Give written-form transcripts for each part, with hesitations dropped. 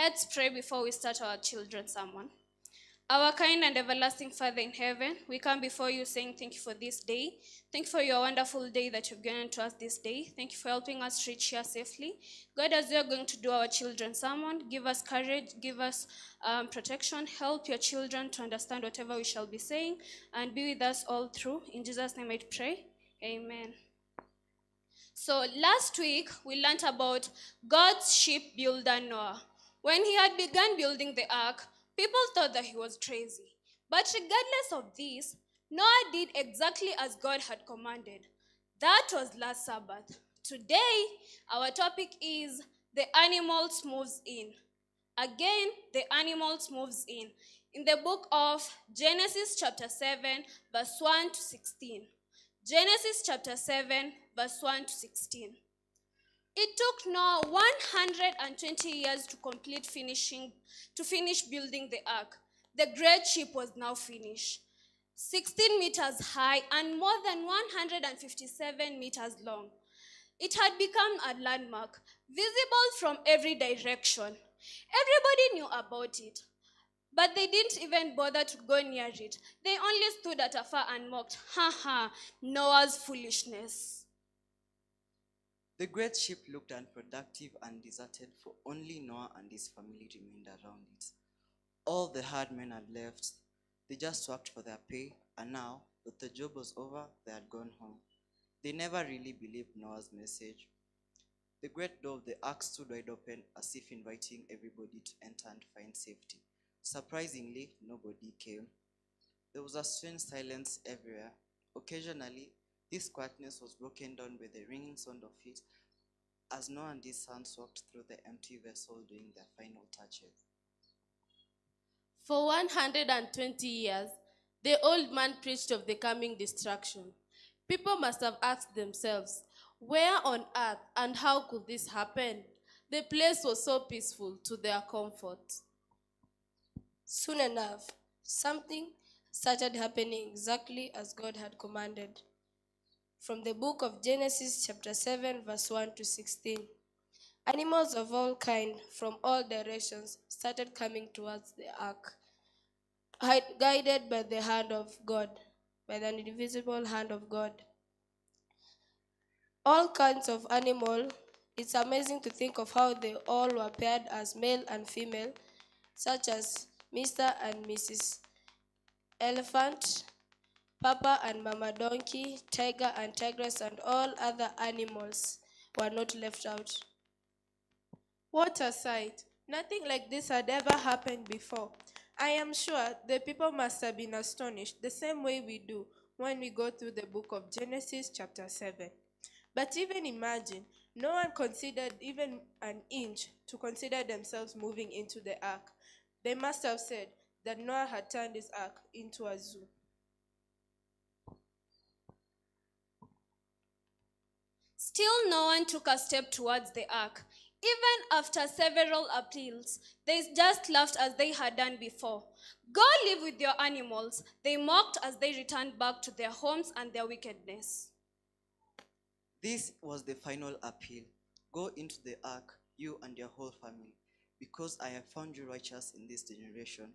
Let's pray before we start our children's sermon. Our kind and everlasting Father in heaven, we come before you saying thank you for this day. Thank you for your wonderful day that you've given to us this day. Thank you for helping us reach here safely. God, as we are going to do our children's sermon, give us courage, give us protection, help your children to understand whatever we shall be saying, and be with us all through. In Jesus' name I pray. Amen. So last week, we learned about God's ship builder Noah. When he had begun building the ark, people thought that he was crazy. But regardless of this, Noah did exactly as God had commanded. That was last Sabbath. Today, our topic is the animals moves in. Again, the animals moves in. In the book of Genesis chapter 7, verse 1 to 16. Genesis chapter 7, verse 1 to 16. It took Noah 120 years to finish building the ark. The great ship was now finished, 16 meters high and more than 157 meters long. It had become a landmark, visible from every direction. Everybody knew about it, but they didn't even bother to go near it. They only stood at afar and mocked, ha ha, Noah's foolishness. The great ship looked unproductive and deserted, for only Noah and his family remained around it. All the hard men had left. They just worked for their pay, and now that the job was over, they had gone home. They never really believed Noah's message. The great door of the ark stood wide open, as if inviting everybody to enter and find safety. Surprisingly, nobody came. There was a strange silence everywhere. Occasionally, this quietness was broken down by the ringing sound of feet as Noah and his sons walked through the empty vessel doing their final touches. For 120 years, the old man preached of the coming destruction. People must have asked themselves, where on earth and how could this happen? The place was so peaceful to their comfort. Soon enough, something started happening exactly as God had commanded. From the book of Genesis chapter 7, verse 1 to 16. Animals of all kind from all directions started coming towards the ark, guided by the hand of God, by the invisible hand of God. All kinds of animal. It's amazing to think of how they all were paired as male and female, such as Mr. and Mrs. Elephant, Papa and Mama Donkey, Tiger and Tigress, and all other animals were not left out. What a sight! Nothing like this had ever happened before. I am sure the people must have been astonished the same way we do when we go through the book of Genesis chapter 7. But even imagine, no one considered even an inch to consider themselves moving into the ark. They must have said that Noah had turned his ark into a zoo. Still no one took a step towards the ark. Even after several appeals, they just laughed as they had done before. Go live with your animals, they mocked as they returned back to their homes and their wickedness. This was the final appeal. Go into the ark, you and your whole family, because I have found you righteous in this generation.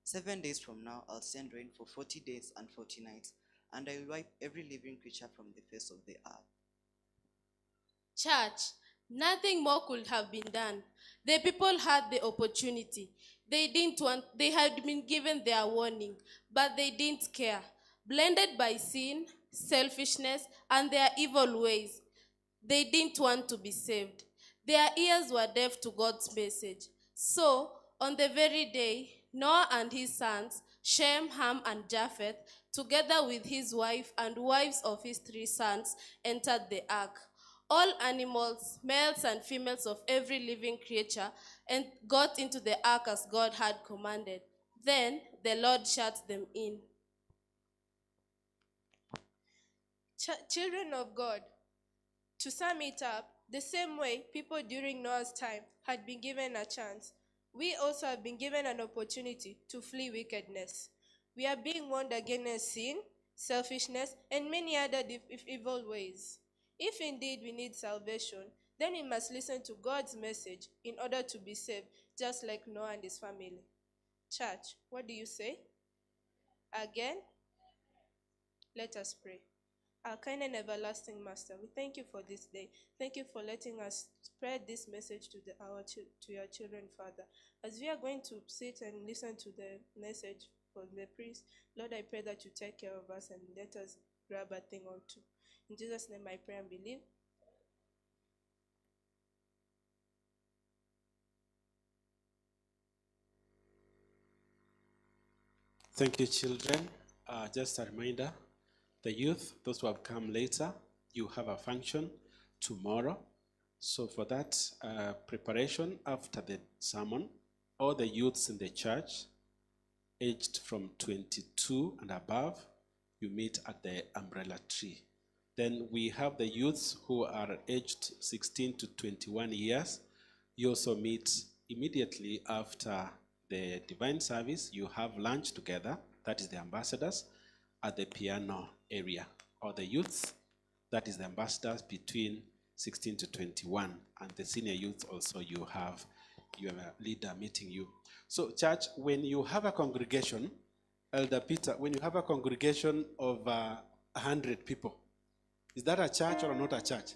7 days from now, I'll send rain for 40 days and 40 nights, and I will wipe every living creature from the face of the earth. Church, nothing more could have been done. The people had the opportunity. They didn't want, they had been given their warning, but they didn't care. Blinded by sin, selfishness, and their evil ways, they didn't want to be saved. Their ears were deaf to God's message. So, on the very day, Noah and his sons, Shem, Ham, and Japheth, together with his wife and wives of his 3 sons, entered the ark. All animals, males and females of every living creature, and got into the ark as God had commanded. Then the Lord shut them in. Children of God, to sum it up, the same way people during Noah's time had been given a chance, we also have been given an opportunity to flee wickedness. We are being warned against sin, selfishness, and many other evil ways. If indeed we need salvation, then we must listen to God's message in order to be saved, just like Noah and his family. Church, what do you say? Again? Let us pray. Our kind and everlasting Master, we thank you for this day. Thank you for letting us spread this message to to your children, Father. As we are going to sit and listen to the message from the priest, Lord, I pray that you take care of us and let us grab a thing or two. In Jesus' name I pray and believe. Thank you, children. Just a reminder, the youth, those who have come later, you have a function tomorrow. So for that preparation after the sermon, all the youths in the church, aged from 22 and above, you meet at the umbrella tree. Then we have the youths who are aged 16 to 21 years. You also meet immediately after the divine service. You have lunch together, that is the ambassadors, at the piano area. Or the youths, that is the ambassadors between 16 to 21. And the senior youth also, you have your leader meeting you. So church, when you have a congregation, Elder Peter, when you have a congregation of 100 people, is that a church or not a church?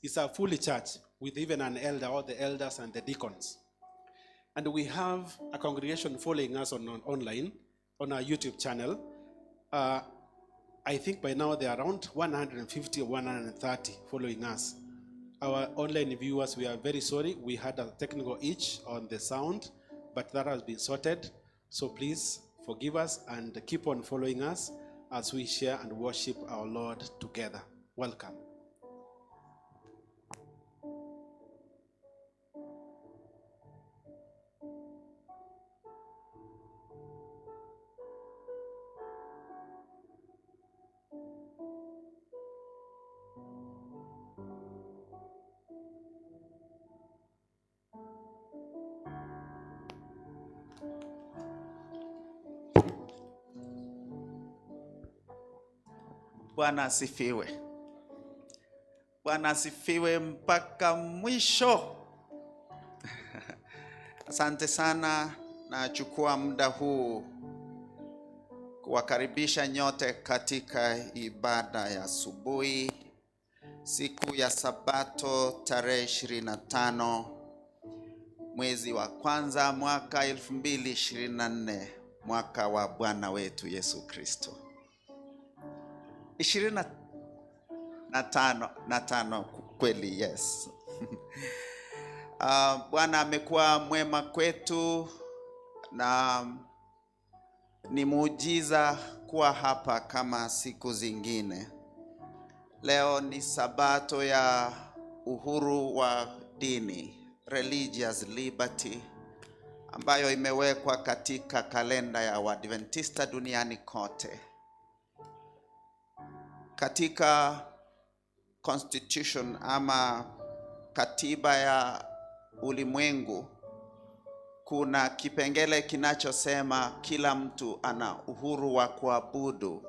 It's a fully church with even an elder, all the elders and the deacons. And we have a congregation following us on online, on our YouTube channel. I think by now they are around 150 or 130 following us. Our online viewers, we are very sorry. We had a technical itch on the sound, but that has been sorted. So please forgive us and keep on following us as we share and worship our Lord together. Welcome. Bwana asifiwe. Bwana asifiwe mpaka mwisho. Asante sana, nachukua muda huu kuwakaribisha nyote katika ibada ya asubuhi siku ya Sabato tarehe 25 mwezi wa kwanza mwaka 2024, mwaka wa Bwana wetu Yesu Kristo. 25 kweli, yes. Bwana amekuwa mwema kwetu na ni muujiza kuwa hapa kama siku zingine. Leo ni Sabato ya uhuru wa dini, religious liberty, ambayo imewekwa katika kalenda ya Waadventista duniani kote. Katika constitution ama katiba ya ulimwengu kuna kipengele kinachosema kila mtu ana uhuru wa kuabudu.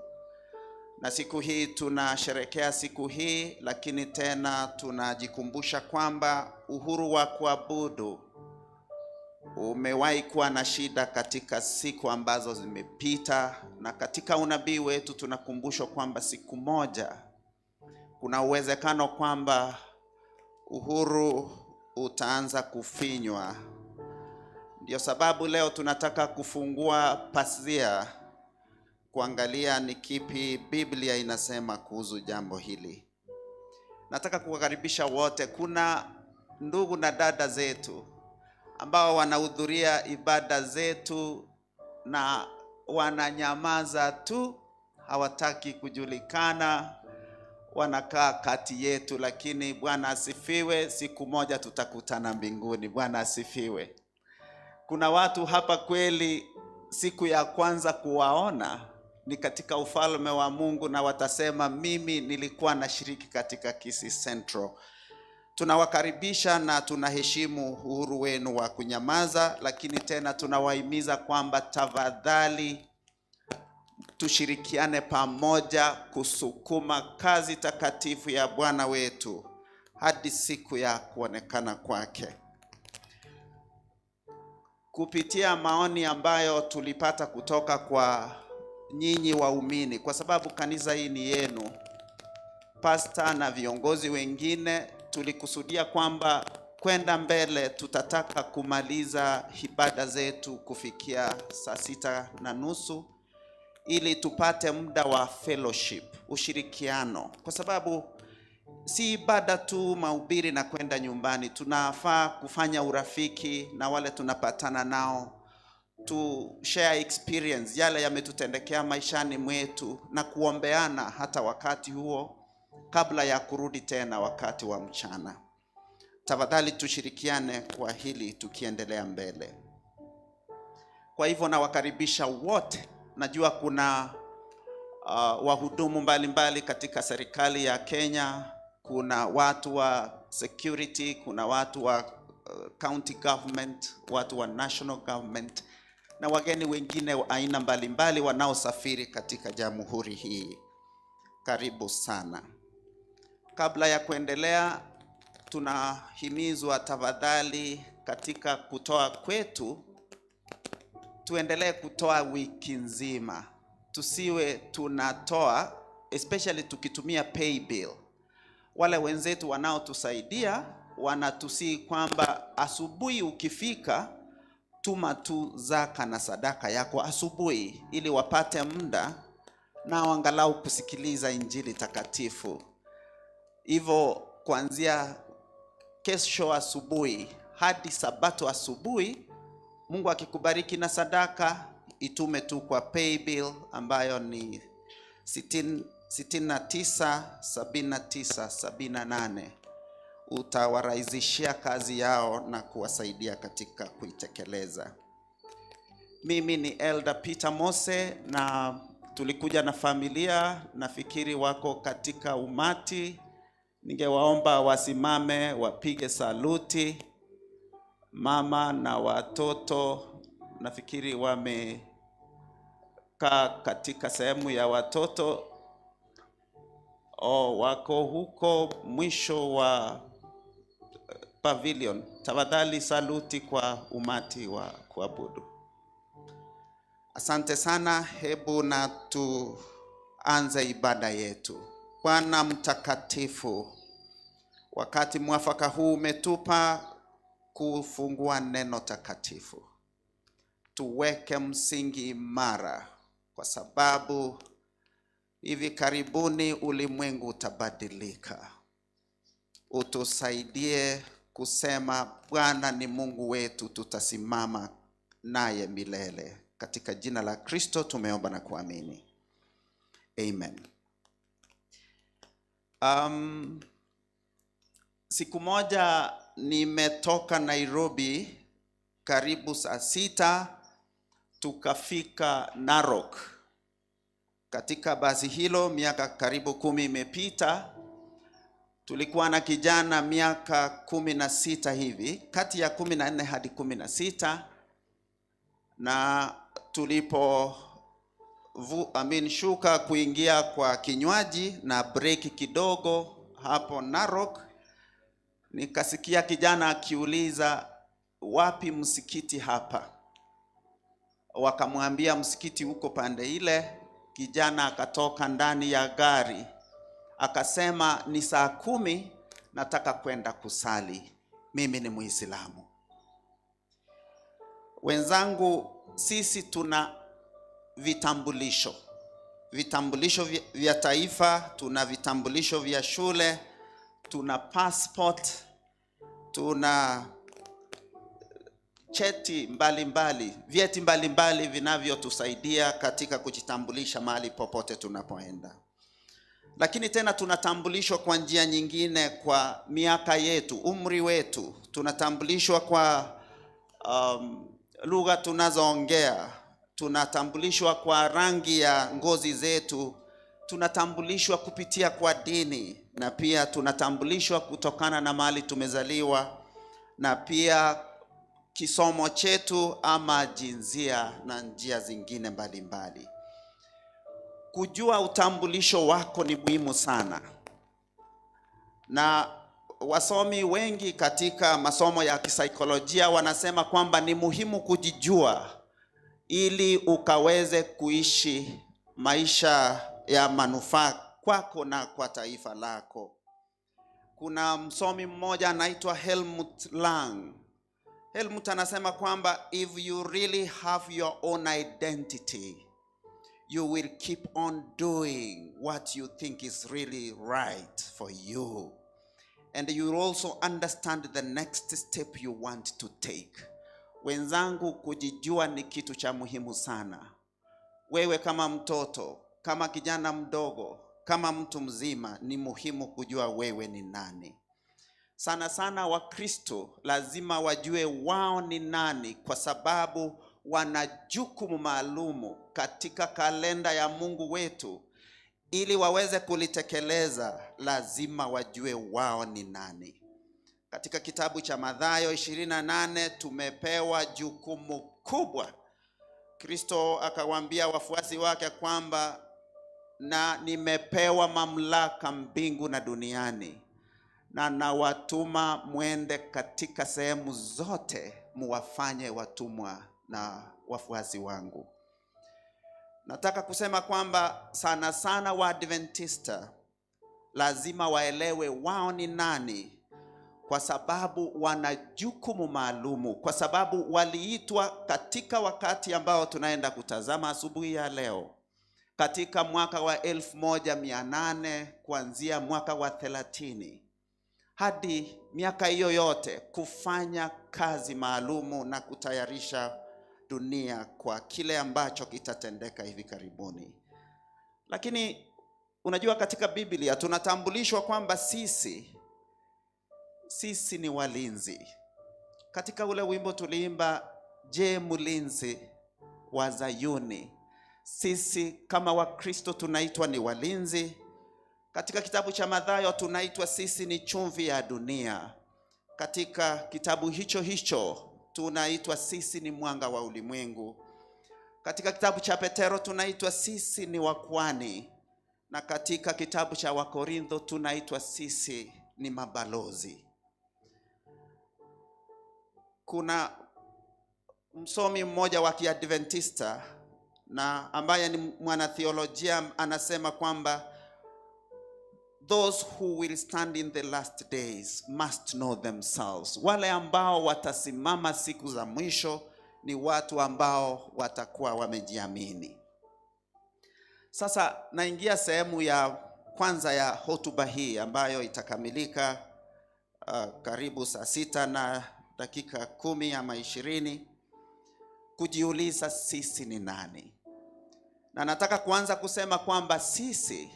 Na siku hii tunasherehekea siku hii, lakini tena tunajikumbusha kwamba uhuru wa kuabudu umewahi kuwa na shida katika siku ambazo zimepita, na katika unabii wetu tunakumbushwa kwamba siku moja kuna uwezekano kwamba uhuru utaanza kufinywa. Ndio sababu leo tunataka kufungua pazia kuangalia ni kipi Biblia inasema kuhusu jambo hili. Nataka kuwakaribisha wote. Kuna ndugu na dada zetu ambao wanahudhuria ibada zetu na wananyamaza tu, hawataki kujulikana, wanakaa kati yetu, lakini Bwana asifiwe, siku moja tutakutana mbinguni. Bwana asifiwe. Kuna watu hapa kweli siku ya kwanza kuwaona ni katika ufalme wa Mungu, na watasema mimi nilikuwa nashiriki katika Kisii Central. Tunawakaribisha na tunaheshimu uhuru wenu wa kunyamaza, lakini tena tunawahimiza kwamba tafadhali tushirikiane pamoja kusukuma kazi takatifu ya Bwana wetu hadi siku ya kuonekana kwake. Kupitia maoni ambayo tulipata kutoka kwa nyinyi waumini, kwa sababu kanisa hii ni yenu, pasta na viongozi wengine, tulikusudia kwamba kwenda mbele tutataka kumaliza ibada zetu kufikia saa 6:30 ili tupate muda wa fellowship, ushirikiano, kwa sababu si ibada tu mahubiri na kwenda nyumbani. Tunafaa kufanya urafiki na wale tunapatana nao, to share experience, yale yametutendekea maishani mwetu na kuombeana hata wakati huo kabla ya kurudi tena wakati wa mchana. Tafadhali tushirikiane kwa hili tukiendelea mbele. Kwa hivyo nawakaribisha wote. Najua kuna wahudumu mbalimbali katika serikali ya Kenya, kuna watu wa security, kuna watu wa county government, watu wa national government na wageni wengine wa aina mbalimbali wanaosafiri katika jamhuri hii. Karibu sana. Kabla ya kuendelea, tunahimizwa tafadhali katika kutoa kwetu tuendelee kutoa wiki nzima, tusiwe tunatoa especially tukitumia pay bill. Wale wenzetu wanaotusaidia wanatusihi kwamba asubuhi ukifika, tuma tu zaka na sadaka yako asubuhi, ili wapate muda na angalau kusikiliza injili takatifu. Hivyo kuanzia kesho asubuhi hadi Sabato asubuhi, Mungu akikubariki na sadaka, itume tu kwa paybill ambayo ni 60 69 79 78. Utawarahisishia kazi yao na kuwasaidia katika kuitekeleza. Mimi ni Elder Peter Mose na tulikuja na familia, nafikiri wako katika umati. Ningewaomba wasimame wapige saluti. Mama na watoto nafikiri wamekaa katika sehemu ya watoto. Oh, wako huko mwisho wa pavilion. Tafadhali saluti kwa umati wa kuabudu. Asante sana. Hebu na tuanze ibada yetu. Bwana mtakatifu, wakati mwafaka huu umetupa kufungua neno takatifu, tuweke msingi imara, kwa sababu hivi karibuni ulimwengu utabadilika. Utusaidie kusema Bwana ni Mungu wetu, tutasimama naye milele. Katika jina la Kristo tumeomba na kuamini, amen. Siku moja nimetoka Nairobi karibu saa 6, tukafika Narok. Katika basi hilo, miaka karibu 10 imepita, tulikuwa na kijana miaka 16 hivi, kati ya 14 hadi 16, na tulipo I mean, shuka kuingia kwa kinywaji na break kidogo hapo Narok, nikasikia kijana akiuliza, "Wapi msikiti hapa?" Wakamwambia msikiti huko pande ile. Kijana akatoka ndani ya gari akasema, "Ni saa 10, nataka kwenda kusali, mimi ni Muislamu." Wenzangu, sisi tuna vitambulisho, vitambulisho vya taifa, tuna vitambulisho vya shule, tuna passport, tuna cheti mbalimbali, vyeti mbalimbali vinavyotusaidia katika kujitambulisha mahali popote tunapoenda. Lakini tena tunatambulishwa kwa njia nyingine, kwa miaka yetu, umri wetu, tunatambulishwa kwa lugha tunazoongea, tunatambulishwa kwa rangi ya ngozi zetu, tunatambulishwa kupitia kwa dini, na pia tunatambulishwa kutokana na mahali tumezaliwa, na pia kisomo chetu ama jinsia na njia zingine mbalimbali mbali. Kujua utambulisho wako ni muhimu sana, na Wasomi wengi katika masomo ya kisaikolojia wanasema kwamba ni muhimu kujijua ili ukaweze kuishi maisha ya manufaa kwako na kwa taifa lako. Kuna msomi mmoja anaitwa Helmut Lang. Helmut anasema kwamba if you really have your own identity, you will keep on doing what you think is really right for you. And you will also understand the next step you want to take. Wenzangu, kujijua ni kitu cha muhimu sana. Wewe kama mtoto, kama kijana mdogo, kama mtu mzima, ni muhimu kujua wewe ni nani. Sana sana Wakristo lazima wajue wao ni nani, kwa sababu wana jukumu maalumu katika kalenda ya Mungu wetu. Ili waweze kulitekeleza, lazima wajue wao ni nani. Katika kitabu cha Mathayo 28 tumepewa jukumu kubwa. Kristo akawaambia wafuasi wake kwamba na nimepewa mamlaka mbingu na duniani, na nawatuma mwende katika sehemu zote muwafanye watumwa na wafuasi wangu. Nataka kusema kwamba sana sana Waadventista lazima waelewe wao ni nani, kwa sababu wana jukumu maalumu, kwa sababu waliitwa katika wakati ambao tunaenda kutazama asubuhi ya leo, katika mwaka wa 1800 kuanzia mwaka wa 30 hadi miaka hiyo yote, kufanya kazi maalumu na kutayarisha dunia kwa kile ambacho kitatendeka hivi karibuni. Lakini unajua, katika Biblia tunatambulishwa kwamba sisi ni walinzi. Katika ule wimbo tuliimba, je, mlinzi wa Zayuni? Sisi kama Wakristo tunaitwa ni walinzi. Katika kitabu cha Mathayo tunaitwa sisi ni chumvi ya dunia. Katika kitabu hicho hicho tunaitwa sisi ni mwanga wa ulimwengu. Katika kitabu cha Petero tunaitwa sisi ni wakwani, na katika kitabu cha Wakorintho tunaitwa sisi ni mabalozi. Kuna msomi mmoja wa Kiadventista na ambaye ni mwanatheolojia anasema kwamba those who will stand in the last days must know themselves. Wale ambao watasimama siku za mwisho ni watu ambao watakuwa wamejiamini. Sasa naingia sehemu ya kwanza ya hotuba hii ambayo itakamilika karibu 6:10 ama 20, kujiuliza sisi ni nani. Na nataka kuanza kusema kwamba sisi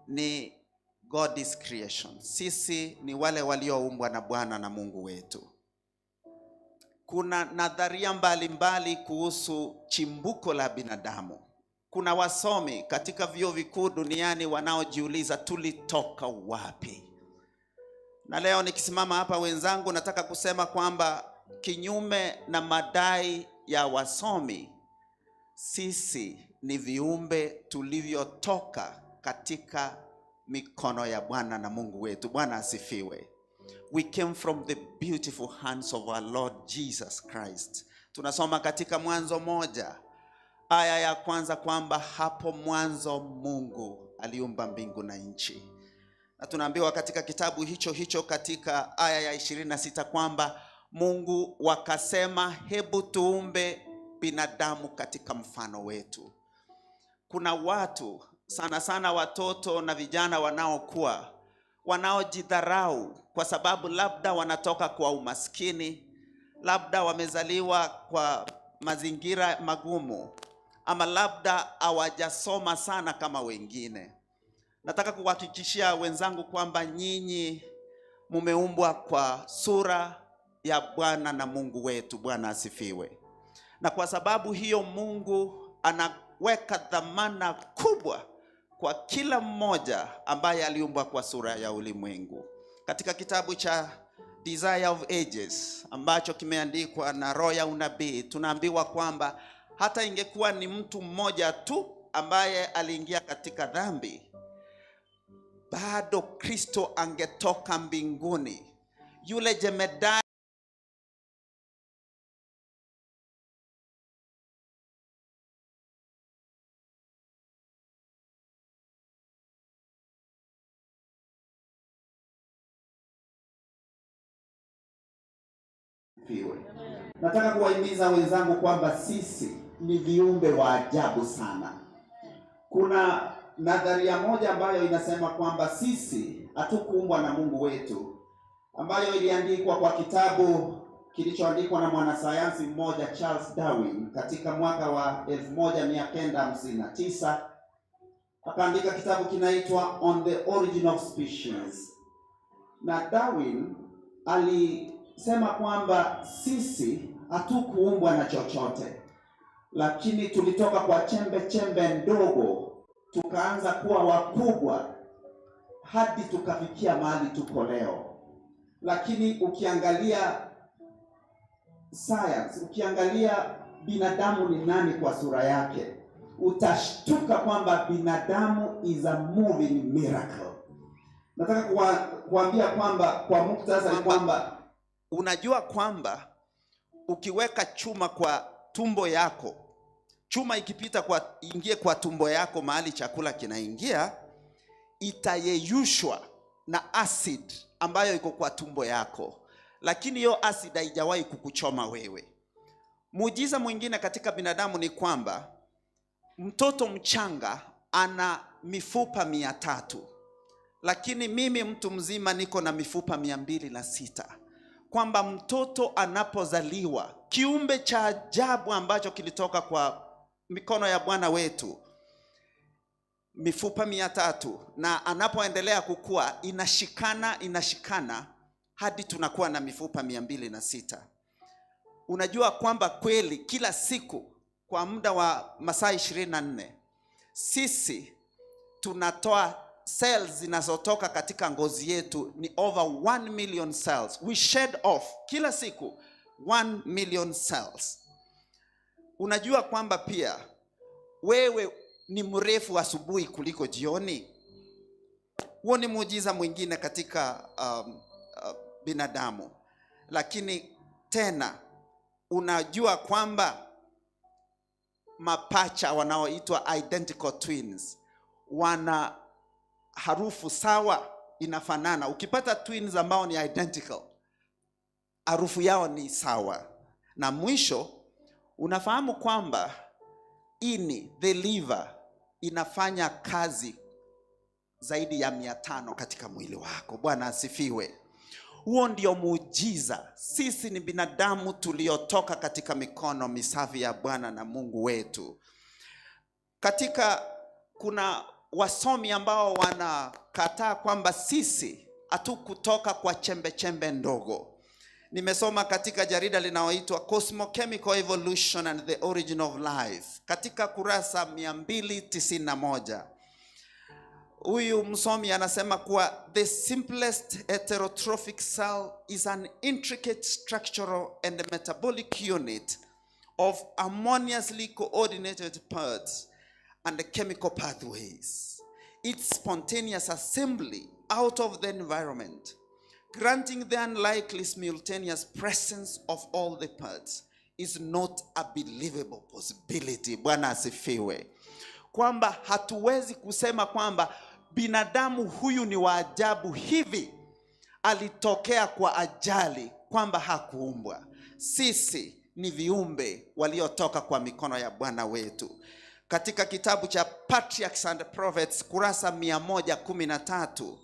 ni God's creation. Sisi ni wale walioumbwa na Bwana na Mungu wetu. Kuna nadharia mbalimbali kuhusu chimbuko la binadamu. Kuna wasomi katika vyuo vikuu duniani wanaojiuliza tulitoka wapi. Na leo nikisimama hapa wenzangu, nataka kusema kwamba kinyume na madai ya wasomi, sisi ni viumbe tulivyotoka katika mikono ya Bwana na Mungu wetu. Bwana asifiwe. We came from the beautiful hands of our Lord Jesus Christ. Tunasoma katika Mwanzo 1 aya ya kwanza kwamba hapo mwanzo Mungu aliumba mbingu na nchi. Na tunaambiwa katika kitabu hicho hicho katika aya ya 26 kwamba Mungu wakasema, hebu tuumbe binadamu katika mfano wetu. Kuna watu sana sana watoto na vijana wanaokuwa wanaojidharau kwa sababu labda wanatoka kwa umaskini, labda wamezaliwa kwa mazingira magumu, ama labda hawajasoma sana kama wengine. Nataka kuhakikishia wenzangu kwamba nyinyi mumeumbwa kwa sura ya Bwana na Mungu wetu. Bwana asifiwe. Na kwa sababu hiyo Mungu anaweka dhamana kubwa kwa kila mmoja ambaye aliumbwa kwa sura ya ulimwengu. Katika kitabu cha Desire of Ages ambacho kimeandikwa na roho ya unabii, tunaambiwa kwamba hata ingekuwa ni mtu mmoja tu ambaye aliingia katika dhambi, Bado Kristo angetoka mbinguni, yule jemedari Fiwe. Nataka kuwahimiza wenzangu kwamba sisi ni viumbe wa ajabu sana. Kuna nadharia moja ambayo inasema kwamba sisi hatukuumbwa na Mungu wetu, ambayo iliandikwa kwa kitabu kilichoandikwa na mwanasayansi mmoja Charles Darwin katika mwaka wa 1959. Akaandika kitabu kinaitwa On the Origin of Species. Na Darwin alisema kwamba sisi hatukuumbwa na chochote, lakini tulitoka kwa chembe chembe ndogo tukaanza kuwa wakubwa hadi tukafikia mahali tuko leo. Lakini ukiangalia science, ukiangalia binadamu ni nani kwa sura yake, utashtuka kwamba binadamu is a moving miracle. Nataka kuambia kwamba kwa muktadha ni kwamba unajua kwamba ukiweka chuma kwa tumbo yako, chuma ikipita kwa ingie kwa tumbo yako mahali chakula kinaingia, itayeyushwa na acid ambayo iko kwa tumbo yako, lakini hiyo acid haijawahi kukuchoma wewe. Muujiza mwingine katika binadamu ni kwamba mtoto mchanga ana mifupa 300, lakini mimi mtu mzima niko na mifupa 206. Kwamba mtoto anapozaliwa, kiumbe cha ajabu ambacho kilitoka kwa mikono ya Bwana wetu, mifupa 300, na anapoendelea kukua inashikana hadi tunakuwa na mifupa 206. Unajua kwamba kweli kila siku kwa muda wa masaa 24 sisi tunatoa cells zinazotoka katika ngozi yetu ni over 1 million cells. We shed off kila siku 1 million cells. Unajua kwamba pia wewe ni mrefu asubuhi kuliko jioni. Huo ni muujiza mwingine katika binadamu. Lakini tena unajua kwamba mapacha wanaoitwa identical twins wana harufu sawa, inafanana. Ukipata twins ambao ni identical, harufu yao ni sawa. Na mwisho, unafahamu kwamba ini, the liver, inafanya kazi zaidi ya 500 katika mwili wako. Bwana asifiwe. Huo ndio muujiza. Sisi ni binadamu tuliotoka katika mikono misafi ya Bwana na Mungu wetu. Katika kuna wasomi ambao wanakataa kwamba sisi hatukutoka kwa chembe chembe ndogo. Nimesoma katika jarida linaloitwa Cosmochemical Evolution and the Origin of Life katika kurasa 291. Huyu msomi anasema kuwa the simplest heterotrophic cell is an intricate structural and metabolic unit of harmoniously coordinated parts and chemical pathways. Its spontaneous assembly out of the environment, granting the unlikely simultaneous presence of all the parts, is not a believable possibility. Bwana asifiwe. Kwamba hatuwezi kusema kwamba binadamu huyu ni wa ajabu hivi, alitokea kwa ajali, kwamba hakuumbwa. Sisi ni viumbe waliotoka kwa mikono ya Bwana wetu. Katika kitabu cha Patriarchs and Prophets kurasa 113,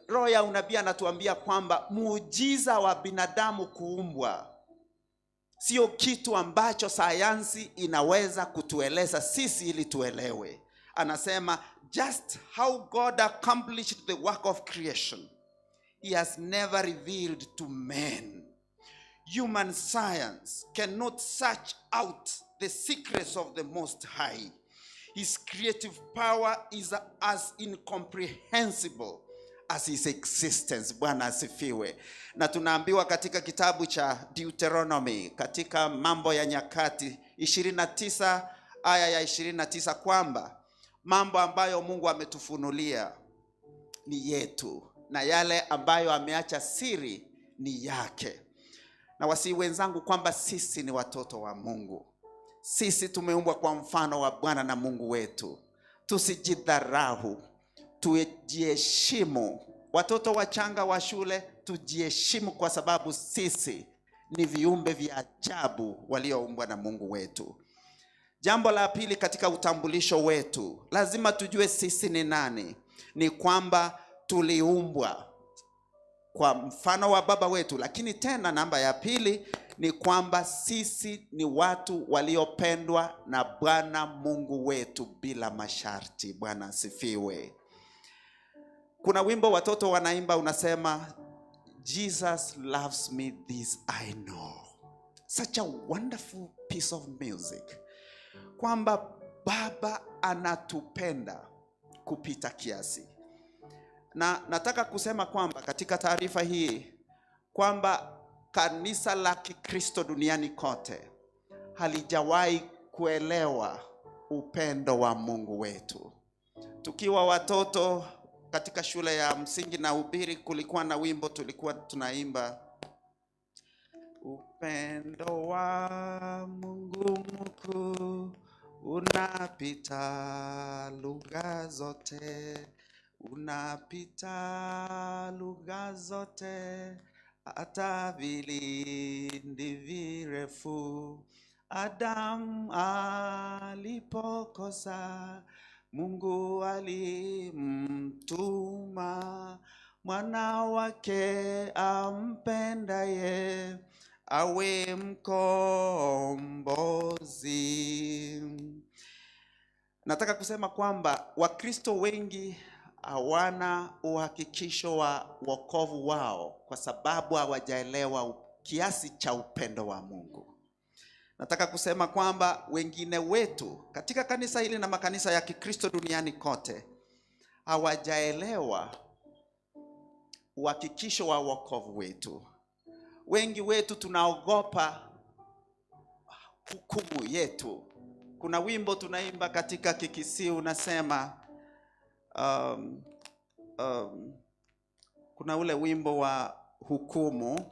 roho ya unabii anatuambia kwamba muujiza wa binadamu kuumbwa sio kitu ambacho sayansi inaweza kutueleza sisi ili tuelewe. Anasema just how God accomplished the work of creation, he has never revealed to men. Human science cannot search out the secrets of the Most High. His creative power is as incomprehensible as his existence. Bwana asifiwe. Na tunaambiwa katika kitabu cha Deuteronomy, katika Mambo ya Nyakati 29 aya ya 29 kwamba mambo ambayo Mungu ametufunulia ni yetu, na yale ambayo ameacha siri ni yake. Na wasihi wenzangu kwamba sisi ni watoto wa Mungu. Sisi tumeumbwa kwa mfano wa Bwana na Mungu wetu. Tusijidharau, tujiheshimu. Watoto wachanga wa shule, tujiheshimu kwa sababu sisi ni viumbe vya ajabu walioumbwa na Mungu wetu. Jambo la pili katika utambulisho wetu, lazima tujue sisi ni nani. Ni kwamba tuliumbwa kwa mfano wa Baba wetu, lakini tena namba ya pili ni kwamba sisi ni watu waliopendwa na Bwana Mungu wetu bila masharti. Bwana asifiwe. Kuna wimbo watoto wanaimba unasema, Jesus loves me, this I know. Such a wonderful piece of music. Kwamba Baba anatupenda kupita kiasi. Na nataka kusema kwamba katika taarifa hii kwamba kanisa la Kikristo duniani kote halijawahi kuelewa upendo wa Mungu wetu. Tukiwa watoto katika shule ya msingi na ubiri, kulikuwa na wimbo tulikuwa tunaimba, upendo wa Mungu mkuu unapita lugha zote, unapita lugha zote, hata vilindi virefu. Adamu alipokosa, Mungu alimtuma mwana wake ampendaye awe mkombozi. Nataka kusema kwamba Wakristo wengi hawana uhakikisho wa wokovu wao kwa sababu hawajaelewa kiasi cha upendo wa Mungu. Nataka kusema kwamba wengine wetu katika kanisa hili na makanisa ya Kikristo duniani kote hawajaelewa uhakikisho wa wokovu wetu. Wengi wetu tunaogopa hukumu yetu. Kuna wimbo tunaimba katika Kikisii unasema, kuna ule wimbo wa hukumu,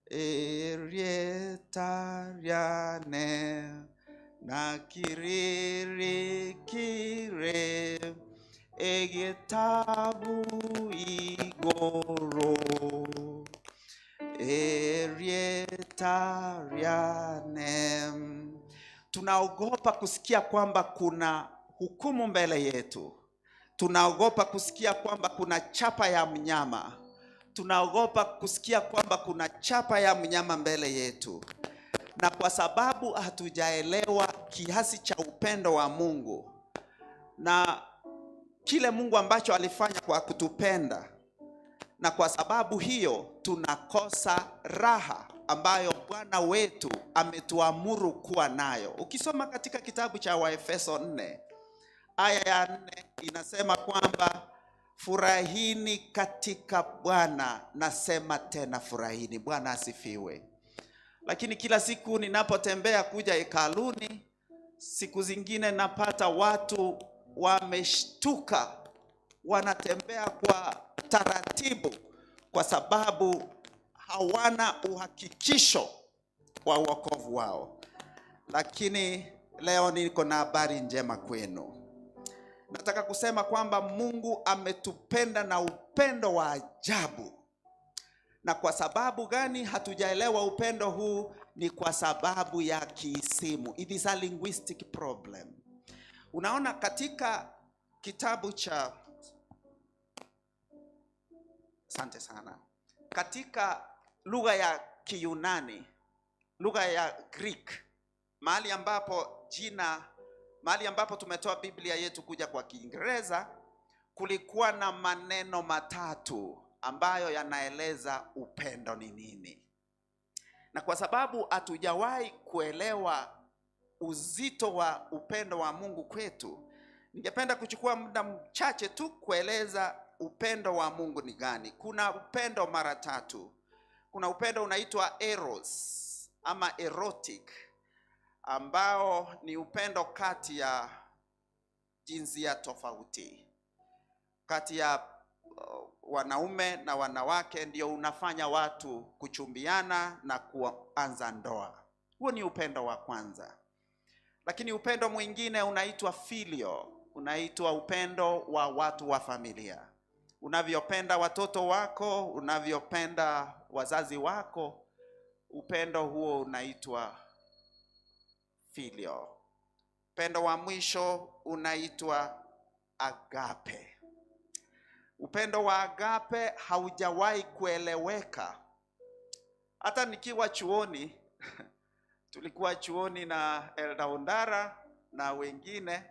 erietariane na kiririkire egetabu igoro, erietariane. Tunaogopa kusikia kwamba kuna hukumu mbele yetu. Tunaogopa kusikia kwamba kuna chapa ya mnyama. Tunaogopa kusikia kwamba kuna chapa ya mnyama mbele yetu. Na kwa sababu hatujaelewa kiasi cha upendo wa Mungu na kile Mungu ambacho alifanya kwa kutupenda, na kwa sababu hiyo tunakosa raha ambayo Bwana wetu ametuamuru kuwa nayo. Ukisoma katika kitabu cha Waefeso 4 aya ya 4 inasema kwamba furahini katika Bwana, nasema tena furahini. Bwana asifiwe. Lakini kila siku ninapotembea kuja hekaluni, siku zingine napata watu wameshtuka, wanatembea kwa taratibu kwa sababu hawana uhakikisho wa wokovu wao. Lakini leo niko na habari njema kwenu. Nataka kusema kwamba Mungu ametupenda na upendo wa ajabu. Na kwa sababu gani hatujaelewa upendo huu? Ni kwa sababu ya kiisimu. It is a linguistic problem. Unaona katika kitabu cha, asante sana, katika lugha ya Kiyunani, lugha ya Greek, mahali ambapo jina, mahali ambapo tumetoa Biblia yetu kuja kwa Kiingereza, kulikuwa na maneno matatu ambayo yanaeleza upendo ni nini. Na kwa sababu hatujawahi kuelewa uzito wa upendo wa Mungu kwetu, ningependa kuchukua muda mchache tu kueleza upendo wa Mungu ni gani. Kuna upendo mara tatu. Kuna upendo unaitwa eros ama erotic, ambao ni upendo kati ya jinsia tofauti, kati ya wanaume na wanawake ndio unafanya watu kuchumbiana na kuanza ndoa. Huo ni upendo wa kwanza. Lakini upendo mwingine unaitwa filio, unaitwa upendo wa watu wa familia. Unavyopenda watoto wako, unavyopenda wazazi wako, upendo huo unaitwa filio. Upendo wa mwisho unaitwa agape. Upendo wa agape haujawahi kueleweka. Hata nikiwa chuoni, tulikuwa chuoni na Elda Ondara na wengine,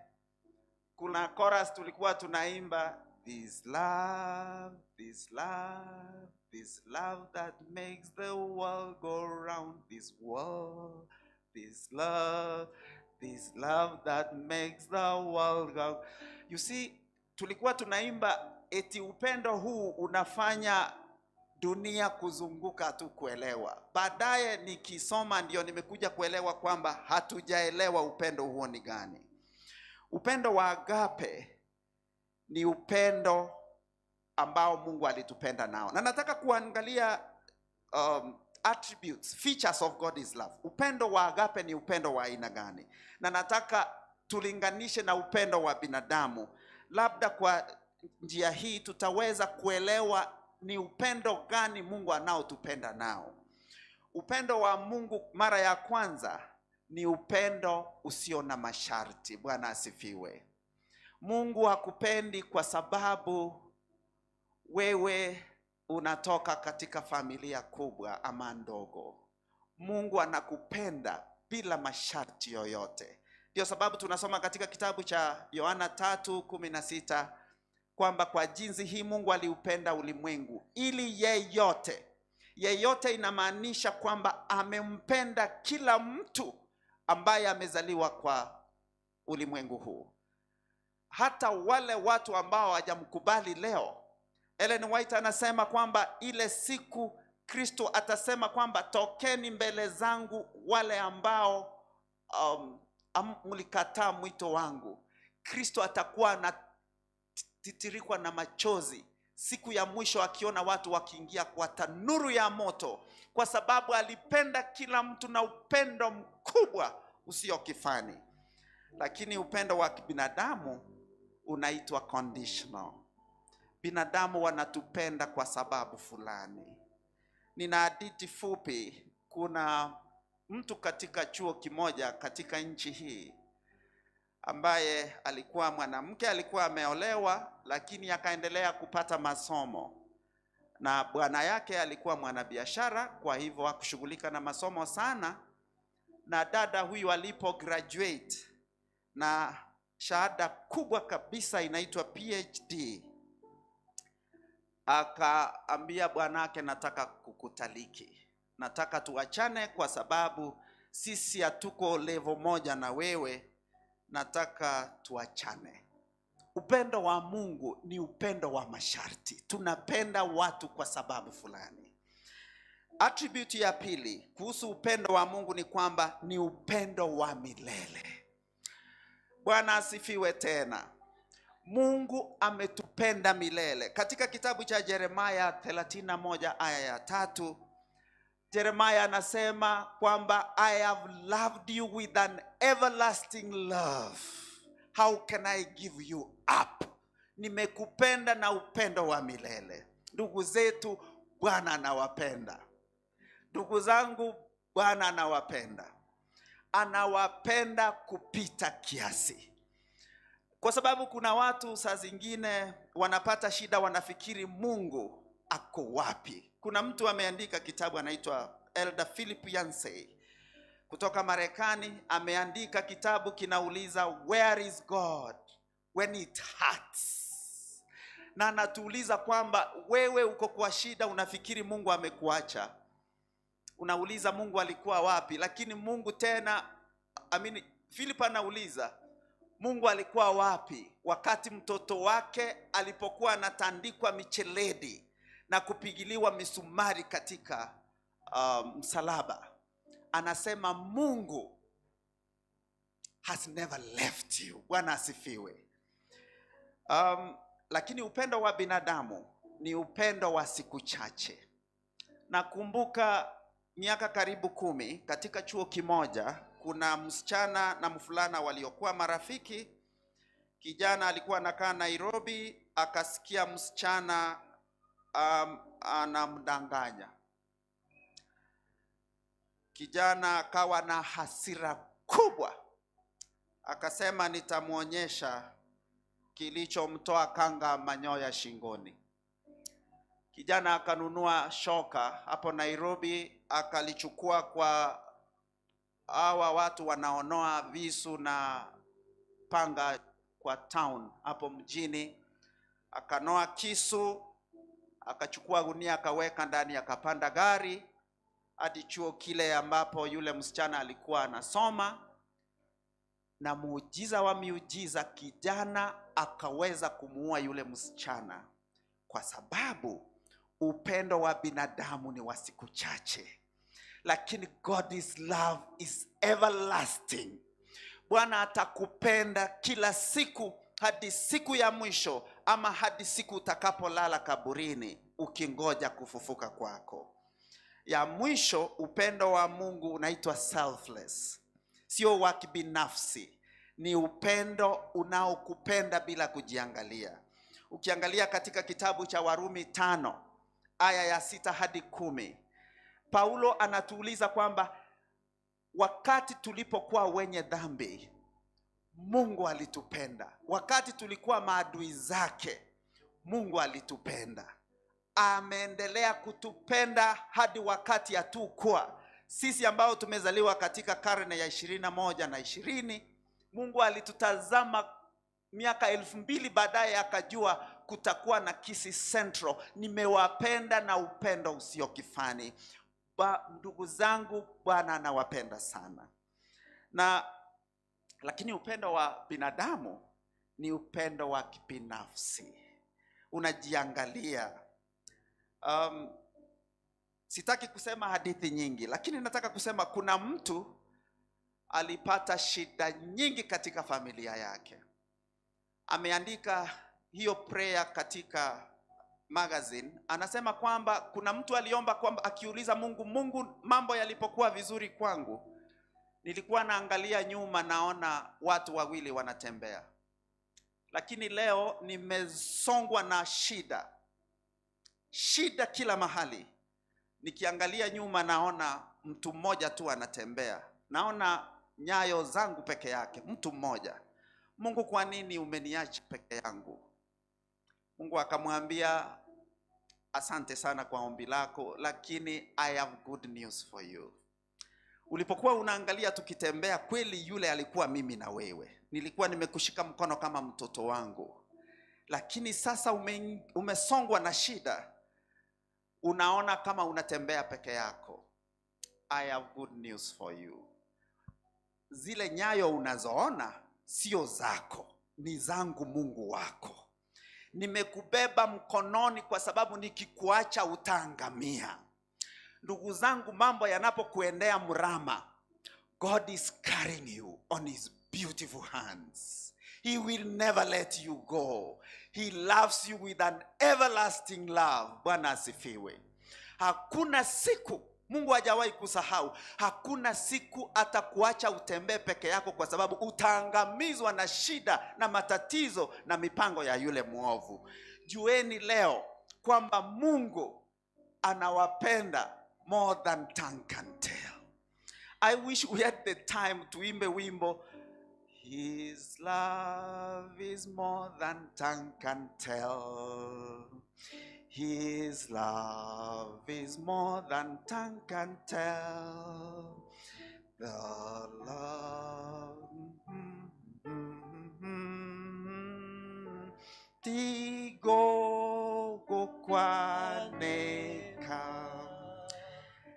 kuna chorus tulikuwa tunaimba, this love, this love, this love that makes the world go round, this world, this love, this love that makes the world go. You see, tulikuwa tunaimba eti upendo huu unafanya dunia kuzunguka tu kuelewa. Baadaye nikisoma ndio nimekuja kuelewa kwamba hatujaelewa upendo huo ni gani. Upendo wa agape ni upendo ambao Mungu alitupenda nao, na nataka kuangalia attributes, features of God's love. Upendo wa agape ni upendo wa aina gani? Na nataka tulinganishe na upendo wa binadamu. Labda kwa njia hii tutaweza kuelewa ni upendo gani Mungu anaotupenda nao. Upendo wa Mungu mara ya kwanza ni upendo usio na masharti. Bwana asifiwe. Mungu hakupendi kwa sababu wewe unatoka katika familia kubwa ama ndogo. Mungu anakupenda bila masharti yoyote. Ndio sababu tunasoma katika kitabu cha Yohana 3:16 kwamba kwa jinsi hii Mungu aliupenda ulimwengu ili yeyote. Yeyote inamaanisha kwamba amempenda kila mtu ambaye amezaliwa kwa ulimwengu huu. Hata wale watu ambao hawajamkubali leo. Ellen White anasema kwamba ile siku Kristo atasema kwamba tokeni mbele zangu wale ambao mlikataa mwito wangu. Kristo atakuwa anatitirikwa na machozi siku ya mwisho akiona watu wakiingia kwa tanuru ya moto, kwa sababu alipenda kila mtu na upendo mkubwa usio kifani. Lakini upendo wa kibinadamu unaitwa conditional. Binadamu wanatupenda kwa sababu fulani. Nina hadithi fupi. Kuna mtu katika chuo kimoja katika nchi hii ambaye alikuwa mwanamke, alikuwa ameolewa, lakini akaendelea kupata masomo. Na bwana yake alikuwa mwanabiashara, kwa hivyo hakushughulika na masomo sana. Na dada huyu alipo graduate na shahada kubwa kabisa inaitwa PhD, akaambia bwanake, nataka kukutaliki, nataka tuachane kwa sababu sisi hatuko level moja na wewe, nataka tuachane. Upendo wa Mungu ni upendo wa masharti. Tunapenda watu kwa sababu fulani. Attribute ya pili kuhusu upendo wa Mungu ni kwamba ni upendo wa milele. Bwana asifiwe tena. Mungu ametupenda milele. Katika kitabu cha Yeremia 31 aya ya 3, Jeremiah anasema kwamba I have loved you with an everlasting love. How can I give you up? Nimekupenda na upendo wa milele. Ndugu zetu, Bwana anawapenda. Ndugu zangu, Bwana anawapenda. Anawapenda kupita kiasi. Kwa sababu kuna watu saa zingine wanapata shida, wanafikiri Mungu ako wapi. Kuna mtu ameandika kitabu anaitwa Elder Philip Yancey kutoka Marekani, ameandika kitabu kinauliza where is God when it hurts. Na anatuuliza kwamba wewe uko kwa shida, unafikiri Mungu amekuacha. Unauliza Mungu alikuwa wapi? Lakini Mungu tena, Philip anauliza Mungu alikuwa wapi wakati mtoto wake alipokuwa anatandikwa micheledi na kupigiliwa misumari katika msalaba. Anasema Mungu has never left you. Bwana asifiwe. Lakini upendo wa binadamu ni upendo wa siku chache. Nakumbuka miaka karibu 10 katika chuo kimoja, kuna msichana na mvulana waliokuwa marafiki. Kijana alikuwa anakaa Nairobi, akasikia msichana anamdanganya. Kijana akawa na hasira kubwa, akasema nitamuonyesha kilichomtoa kanga manyoya shingoni. Kijana akanunua shoka hapo Nairobi, akalichukua kwa hawa watu wanaonoa visu na panga kwa town hapo mjini. Akanoa kisu, akachukua gunia akaweka ndani, akapanda gari hadi chuo kile ambapo yule msichana alikuwa anasoma. Na muujiza wa miujiza, kijana akaweza kumuua yule msichana, kwa sababu upendo wa binadamu ni wa siku chache, lakini God's love is everlasting. Bwana atakupenda kila siku hadi siku ya mwisho, ama hadi siku utakapolala kaburini ukingoja kufufuka kwako. Ya mwisho, upendo wa Mungu unaitwa selfless, sio wa kibinafsi. Ni upendo unaokupenda bila kujiangalia. Ukiangalia katika kitabu cha Warumi 5 aya ya 6 hadi 10, Paulo anatuuliza kwamba wakati tulipokuwa wenye dhambi, Mungu alitupenda. Wakati tulikuwa maadui zake, Mungu alitupenda. Ameendelea kutupenda hadi wakati hatukuwa. Sisi ambao tumezaliwa katika karne ya 21 na 20, Mungu alitutazama miaka 2000 baadaye akajua kutakuwa na Kisii Central. Nimewapenda na upendo usio kifani. Ndugu zangu, Bwana anawapenda sana. Na lakini upendo wa binadamu ni upendo wa kibinafsi, unajiangalia. Sitaki kusema hadithi nyingi, lakini nataka kusema kuna mtu alipata shida nyingi katika familia yake. Ameandika hiyo prayer katika magazine. Anasema kwamba kuna mtu aliomba kwamba, akiuliza Mungu, Mungu, mambo yalipokuwa vizuri kwangu, nilikuwa naangalia nyuma naona watu wawili wanatembea, lakini leo nimesongwa na shida, shida kila mahali. Nikiangalia nyuma naona mtu mmoja tu anatembea, naona nyayo zangu peke yake, mtu mmoja. Mungu, kwa nini umeniacha peke yangu? Mungu akamwambia, asante sana kwa ombi lako, lakini I have good news for you. Ulipokuwa unaangalia tukitembea, kweli yule alikuwa mimi na wewe. Nilikuwa nimekushika mkono kama mtoto wangu. Lakini sasa umesongwa na shida, unaona kama unatembea peke yako. I have good news for you. Zile nyayo unazoona sio zako, ni zangu Mungu wako. Nimekubeba mkononi kwa sababu nikikuacha utaangamia. Ndugu zangu, mambo yanapokuendea mrama, God is carrying you on his beautiful hands. He will never let you go. He loves you with an everlasting love. Bwana asifiwe. Hakuna siku Mungu hajawahi kusahau. Hakuna siku atakuacha utembee peke yako, kwa sababu utaangamizwa na shida na matatizo na mipango ya yule mwovu. Jueni leo kwamba Mungu anawapenda more than tongue can tell. I wish we had the time tuimbe wimbo, His love is more than tongue can tell. His love is more than tongue can tell. The love tigo gokwaneka.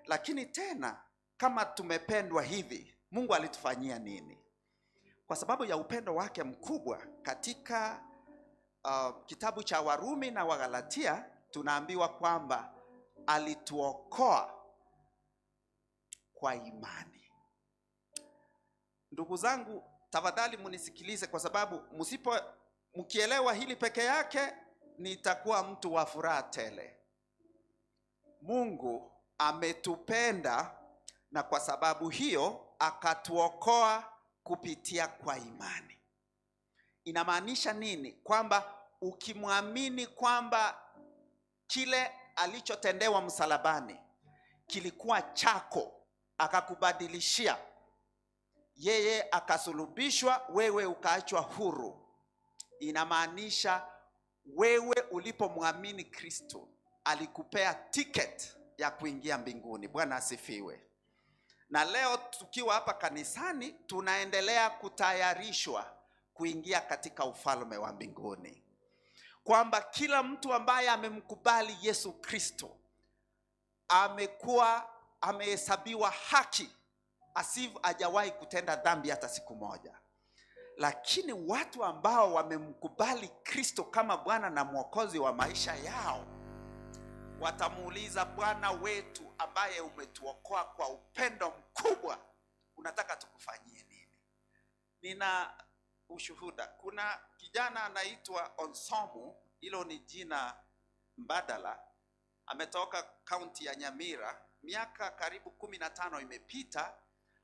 Lakini tena kama tumependwa hivi, Mungu alitufanyia nini? Kwa sababu ya upendo wake mkubwa, katika kitabu cha Warumi na Wagalatia tunaambiwa kwamba alituokoa kwa imani. Ndugu zangu, tafadhali munisikilize, kwa sababu mkielewa hili peke yake nitakuwa mtu wa furaha tele. Mungu ametupenda na kwa sababu hiyo akatuokoa kupitia kwa imani. Inamaanisha nini? Kwamba ukimwamini kwamba kile alichotendewa msalabani kilikuwa chako, akakubadilishia, yeye akasulubishwa, wewe ukaachwa huru. Inamaanisha wewe ulipomwamini Kristo alikupea ticket ya kuingia mbinguni. Bwana asifiwe. Na leo tukiwa hapa kanisani tunaendelea kutayarishwa kuingia katika ufalme wa mbinguni, kwamba kila mtu ambaye amemkubali Yesu Kristo amekuwa amehesabiwa haki asivyo hajawahi kutenda dhambi hata siku moja. Lakini watu ambao wamemkubali Kristo kama Bwana na Mwokozi wa maisha yao watamuuliza, Bwana wetu ambaye umetuokoa kwa upendo mkubwa, unataka tukufanyie nini? Nina ushuhuda. Kuna kijana anaitwa Onsomu, hilo ni jina mbadala, ametoka kaunti ya Nyamira. Miaka karibu 15 imepita,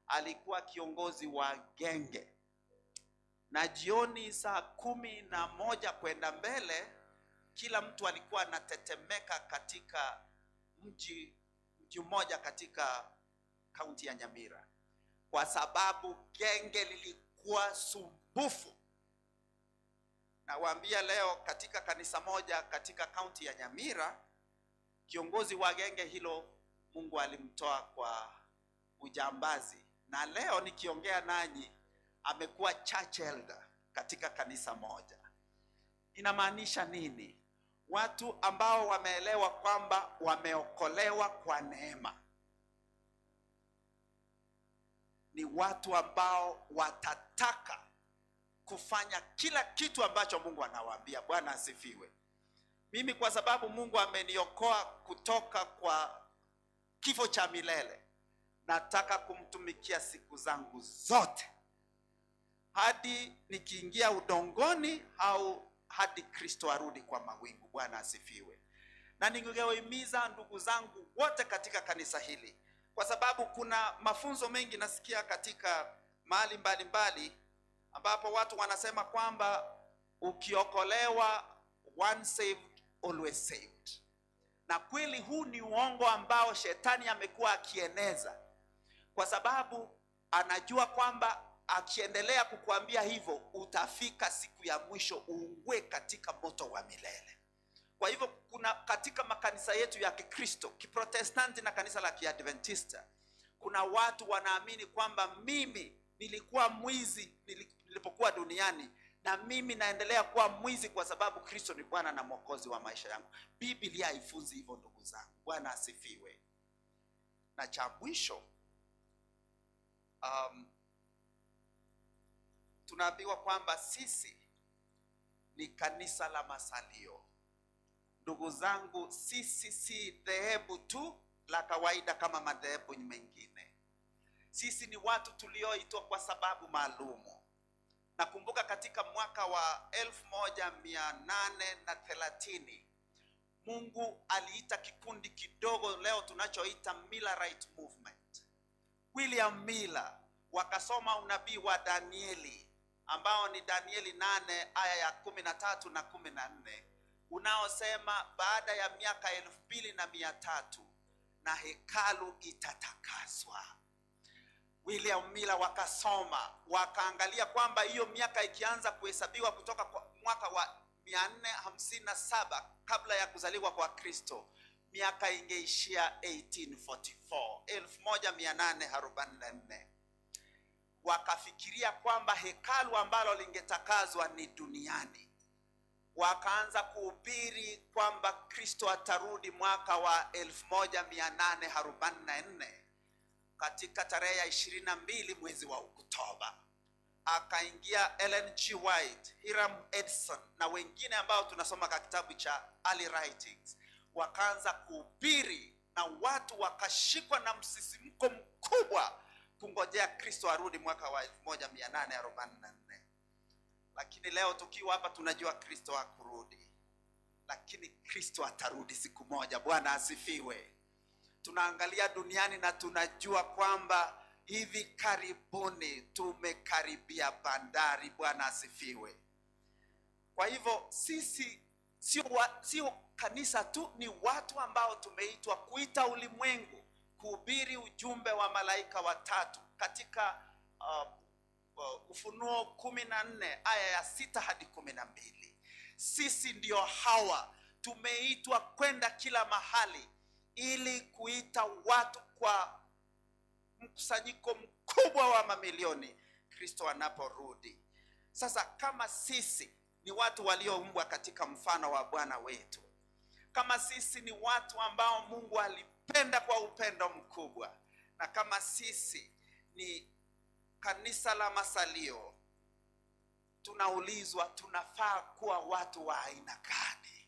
alikuwa kiongozi wa genge, na jioni saa 11 kwenda mbele, kila mtu alikuwa anatetemeka katika mji mmoja katika kaunti ya Nyamira, kwa sababu genge lilikuwa sumbufu. Nawaambia leo katika kanisa moja katika kaunti ya Nyamira, kiongozi wa genge hilo Mungu alimtoa kwa ujambazi, na leo nikiongea nanyi amekuwa church elder katika kanisa moja. Inamaanisha nini? Watu ambao wameelewa kwamba wameokolewa kwa neema ni watu ambao watataka kufanya kila kitu ambacho Mungu anawaambia. Bwana asifiwe. Mimi kwa sababu Mungu ameniokoa kutoka kwa kifo cha milele, nataka kumtumikia siku zangu zote hadi nikiingia udongoni au hadi Kristo arudi kwa mawingu. Bwana asifiwe. Na ningewahimiza ndugu zangu wote katika kanisa hili, kwa sababu kuna mafunzo mengi nasikia katika mahali mbalimbali ambapo watu wanasema kwamba ukiokolewa, once saved always saved. Na kweli huu ni uongo ambao shetani amekuwa akieneza, kwa sababu anajua kwamba akiendelea kukuambia hivyo utafika siku ya mwisho uungue katika moto wa milele. Kwa hivyo kuna katika makanisa yetu ya Kikristo, Kiprotestanti na kanisa la Kiadventista, kuna watu wanaamini kwamba mimi nilikuwa mwizi nilipokuwa duniani, na mimi naendelea kuwa mwizi kwa sababu Kristo ni Bwana na Mwokozi wa maisha yangu. Biblia haifunzi hivyo ndugu zangu. Bwana asifiwe. Na cha mwisho, tunaambiwa kwamba sisi ni kanisa la masalio. Ndugu zangu, sisi si dhehebu tu la kawaida kama madhehebu mengine. Sisi ni watu tulioitwa kwa sababu maalumu. Nakumbuka katika mwaka wa 1830 Mungu aliita kikundi kidogo leo tunachoita Millerite Movement. William Miller wakasoma unabii wa Danieli ambao ni Danieli 8 aya ya 13 na 14, unaosema baada ya miaka 2300 na hekalu itatakaswa. William Miller wakasoma, wakaangalia kwamba hiyo miaka ikianza kuhesabiwa kutoka kwa mwaka wa 457 kabla ya kuzaliwa kwa Kristo, miaka ingeishia 1844, 1844. Wakafikiria kwamba hekalu ambalo lingetakazwa ni duniani. Wakaanza kuhubiri kwamba Kristo atarudi mwaka wa 1844 katika tarehe ya 22 mwezi wa Oktoba. Akaingia Ellen G. White, Hiram Edson na wengine ambao tunasoma katika kitabu cha Early Writings. Wakaanza kuhubiri na watu wakashikwa na msisimko mkubwa kungojea Kristo arudi mwaka wa 1844. Lakini leo tukiwa hapa tunajua Kristo hakurudi. Lakini Kristo atarudi siku moja. Bwana asifiwe. Tunaangalia duniani na tunajua kwamba hivi karibuni tumekaribia bandari. Bwana asifiwe. Kwa hivyo sisi sio kanisa tu, ni watu ambao tumeitwa kuita ulimwengu kuhubiri ujumbe wa malaika watatu katika Ufunuo 14 aya ya 6 hadi 12. Sisi ndio hawa tumeitwa kwenda kila mahali ili kuita watu kwa mkusanyiko mkubwa wa mamilioni Kristo anaporudi. Sasa kama sisi ni watu walioumbwa katika mfano wa Bwana wetu, kama sisi ni watu ambao Mungu alipenda kwa upendo mkubwa, na kama sisi ni kanisa la masalio, tunaulizwa tunafaa kuwa watu wa aina gani?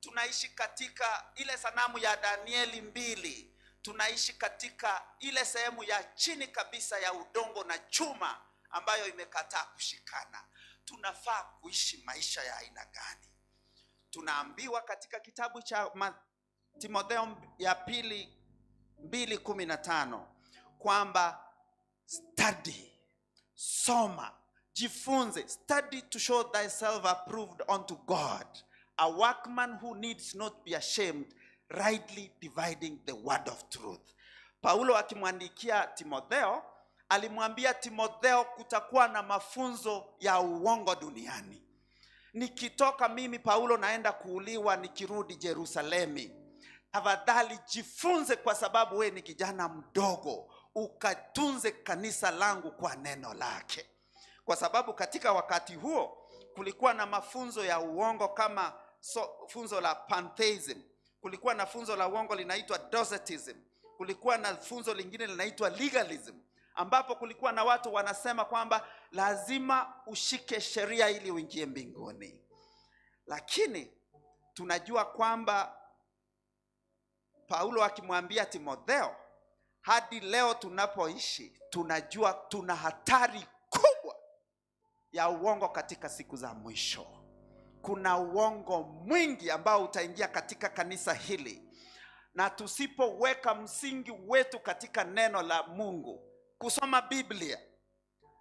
Tunaishi katika ile sanamu ya Danieli 2, tunaishi katika ile sehemu ya chini kabisa ya udongo na chuma ambayo imekataa kushikana. Tunafaa kuishi maisha ya aina gani? Tunaambiwa katika kitabu cha Timotheo ya pili 2:15 kwamba study, soma, jifunze, study to show thyself approved unto God, a workman who needs not be ashamed, rightly dividing the word of truth. Paulo akimwandikia Timotheo alimwambia Timotheo kutakuwa na mafunzo ya uongo duniani. Nikitoka mimi Paulo naenda kuuliwa, nikirudi Jerusalemi, tafadhali jifunze, kwa sababu we ni kijana mdogo, ukatunze kanisa langu kwa neno lake. Kwa sababu katika wakati huo kulikuwa na mafunzo ya uongo kama funzo la pantheism, kulikuwa na funzo la uongo linaitwa docetism, kulikuwa na funzo lingine linaitwa legalism, ambapo kulikuwa na watu wanasema kwamba lazima ushike sheria ili uingie mbinguni. Lakini tunajua kwamba Paulo akimwambia Timotheo, hadi leo tunapoishi, tunajua tuna hatari kubwa ya uongo katika siku za mwisho. Kuna uongo mwingi ambao utaingia katika kanisa hili, na tusipoweka msingi wetu katika neno la Mungu, kusoma Biblia.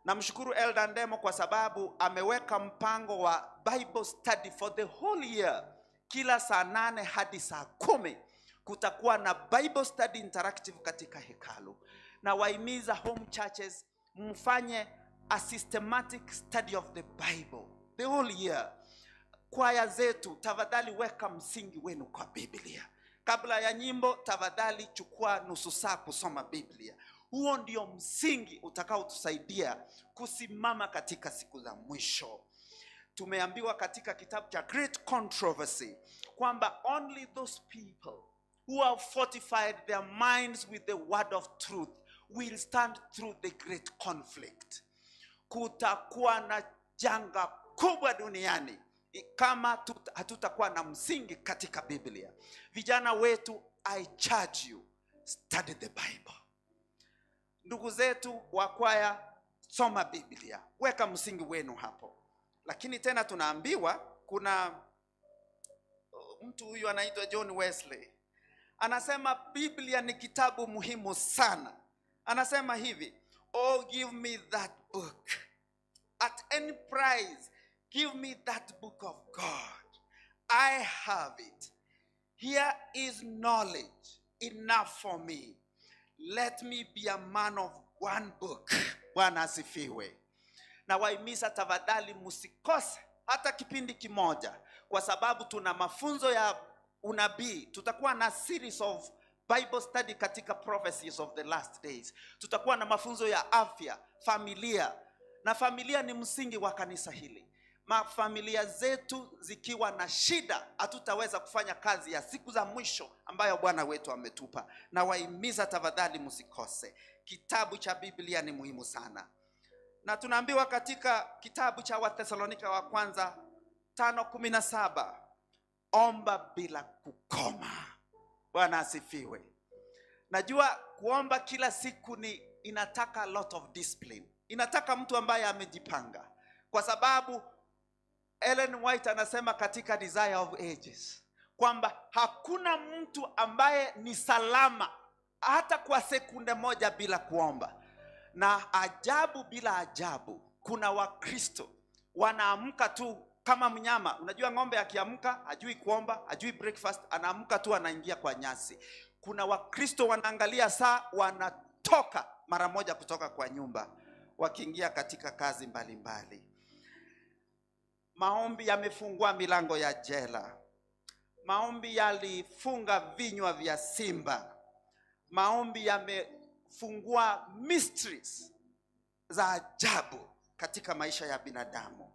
Namshukuru Elder Ndemo kwa sababu ameweka mpango wa Bible study for the whole year. Kila saa 8 hadi saa 10 kutakuwa na Bible study interactive katika hekalu. Na wahimiza home churches mfanye a systematic study of the Bible the whole year. Kwaya zetu, tafadhali weka msingi wenu kwa Biblia. Kabla ya nyimbo, tafadhali chukua nusu saa kusoma Biblia. Huo ndio msingi utakaotusaidia kusimama katika siku za mwisho. Tumeambiwa katika kitabu cha Great Controversy kwamba only those people who have fortified their minds with the word of truth will stand through the great conflict. Kutakuwa na janga kubwa duniani kama hatutakuwa na msingi katika Biblia. Vijana wetu, I charge you, study the Bible. Ndugu zetu wa kwaya, soma Biblia, weka msingi wenu hapo. Lakini tena tunaambiwa kuna mtu huyu anaitwa John Wesley, anasema Biblia ni kitabu muhimu sana. Anasema hivi, "Oh, give me that book at any price, give me that book of God. I have it. Here is knowledge enough for me. Let me be a man of one book." Bwana asifiwe. Na wahimiza tafadhali msikose hata kipindi kimoja, kwa sababu tuna mafunzo ya unabii. Tutakuwa na series of Bible study katika prophecies of the last days. Tutakuwa na mafunzo ya afya, familia, na familia ni msingi wa kanisa hili. Mafamilia zetu zikiwa na shida, hatutaweza kufanya kazi ya siku za mwisho ambayo Bwana wetu ametupa. Na wahimiza tafadhali msikose. Kitabu cha Biblia ni muhimu sana, na tunaambiwa katika kitabu cha Wathesalonika wa kwanza 5:17, omba bila kukoma. Bwana asifiwe. Najua kuomba kila siku ni inataka a lot of discipline, inataka mtu ambaye amejipanga, kwa sababu Ellen White anasema katika Desire of Ages kwamba hakuna mtu ambaye ni salama hata kwa sekunde moja bila kuomba. Na ajabu bila ajabu, kuna Wakristo wanaamka tu kama mnyama. Unajua ng'ombe akiamka hajui kuomba, hajui breakfast, anaamka tu anaingia kwa nyasi. Kuna Wakristo wanaangalia saa, wanatoka mara moja kutoka kwa nyumba, wakiingia katika kazi mbalimbali mbali. Maombi yamefungua milango ya jela. Maombi yalifunga vinywa vya simba. Maombi yamefungua mysteries za ajabu katika maisha ya binadamu.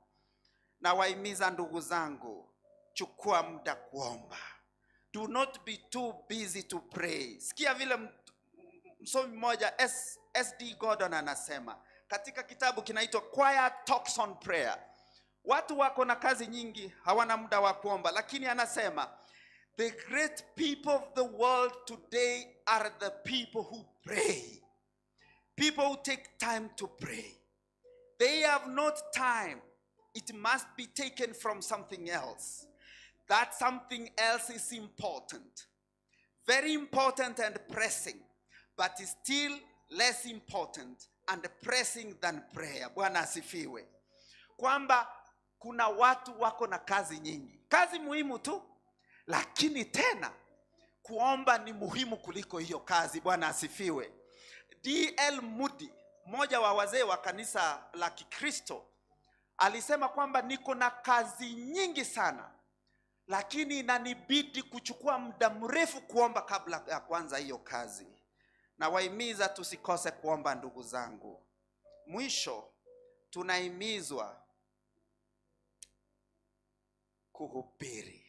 Nawahimiza ndugu zangu, chukua muda kuomba. Do not be too busy to pray. Sikia vile msomi mmoja S.D. Gordon anasema katika kitabu kinaitwa Quiet Talks on Prayer. Watu wako na kazi nyingi, hawana muda wa kuomba, lakini anasema the great people of the world today are the people who pray. People who take time to pray. They have not time. It must be taken from something else. That something else is important. Very important and pressing, but is still less important and pressing than prayer. Bwana asifiwe. Kwamba kuna watu wako na kazi nyingi, kazi muhimu tu, lakini tena kuomba ni muhimu kuliko hiyo kazi. Bwana asifiwe. D.L. Moody, mmoja wa wazee wa kanisa la Kikristo, alisema kwamba niko na kazi nyingi sana, lakini inanibidi kuchukua muda mrefu kuomba kabla ya kuanza hiyo kazi. Nawahimiza tusikose kuomba, ndugu zangu. Mwisho, tunahimizwa kuhubiri.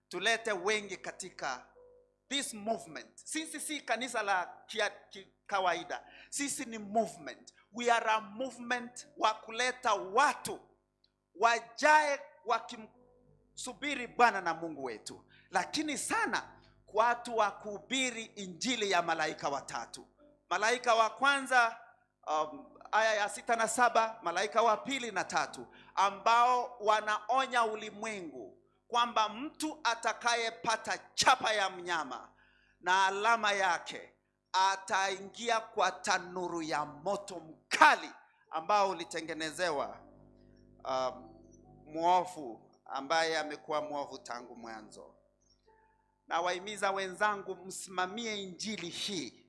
Tulete wengi katika this movement. Sisi si kanisa la kawaida. Sisi ni movement. We are a movement wa kuleta watu wajae wakimsubiri Bwana na Mungu wetu. Lakini sana watu wa kuhubiri injili ya malaika watatu. Malaika wa kwanza aya ya 6 na 7, malaika wa 2 na 3, ambao wanaonya ulimwengu kwamba mtu atakayepata chapa ya mnyama na alama yake ataingia kwa tanuru ya moto mkali ambao ulitengenezewa mwovu ambaye amekuwa mwovu tangu mwanzo. Na wahimiza wenzangu, msimamie injili hii,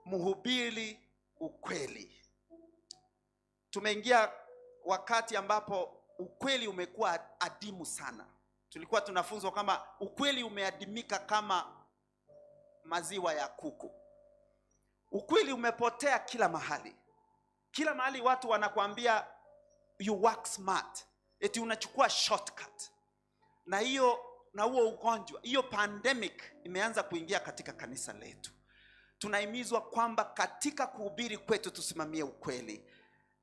mhubiri ukweli. Tumeingia wakati ambapo ukweli umekuwa adimu sana. Tulikuwa tunafunzwa kama ukweli umeadimika kama maziwa ya kuku. Ukweli umepotea kila mahali. Kila mahali watu wanakuambia you work smart, eti unachukua shortcut. Na hiyo, na huo ugonjwa, hiyo pandemic imeanza kuingia katika kanisa letu. Tunahimizwa kwamba katika kuhubiri kwetu tusimamie ukweli.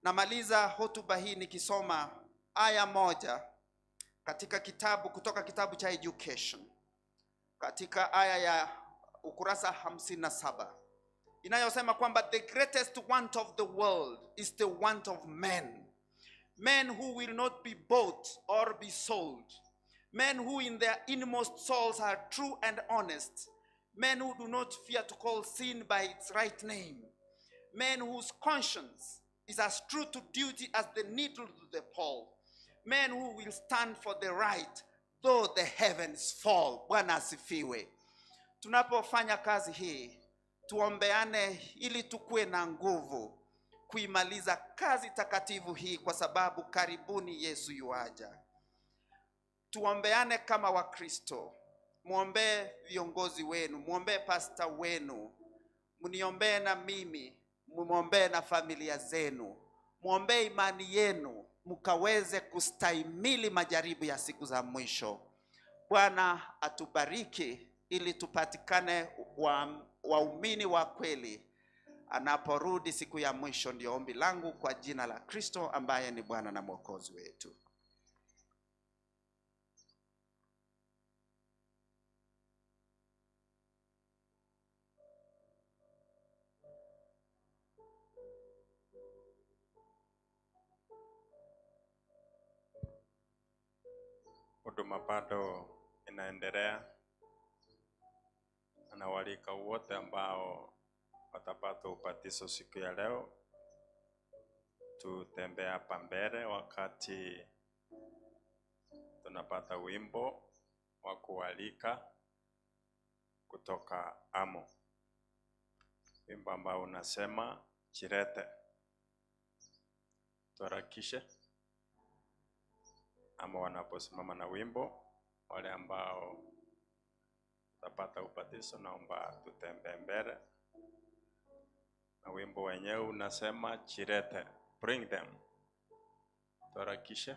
Namaliza hotuba hii nikisoma aya moja katika kitabu, kutoka kitabu cha Education, katika aya ya ukurasa 57, inayosema kwamba the greatest want of the world is the want of men. Men who will not be bought or be sold. Men who in their inmost souls are true and honest. Men who do not fear to call sin by its right name. Men whose conscience is as true to duty as the needle to the pole. Men who will stand for the right, though the heavens fall. Bwana asifiwe. Tunapofanya kazi hii, tuombeane ili tukue na nguvu kuimaliza kazi takatifu hii, kwa sababu karibuni Yesu yuaja. Tuombeane kama Wakristo. Muombee viongozi wenu, muombee pasta wenu, mniombee na mimi, muombee na familia zenu, muombee imani yenu, mkaweze kustahimili majaribu ya siku za mwisho. Bwana atubariki ili tupatikane waumini wa kweli anaporudi siku ya mwisho. Ndio ombi langu kwa jina la Kristo ambaye ni Bwana na Mwokozi wetu. Huduma bado inaendelea. Anawalika wote ambao watapata ubatizo siku ya leo, tutembee hapa mbele wakati tunapata wimbo wa kualika kutoka Amo, wimbo ambao unasema Chirete. Tuharakishe ama wanaposimama na wimbo, wale ambao tutapata ubatizo, naomba tutembee mbele na wimbo wenyewe unasema Chirete, bring them. Tuharakishe.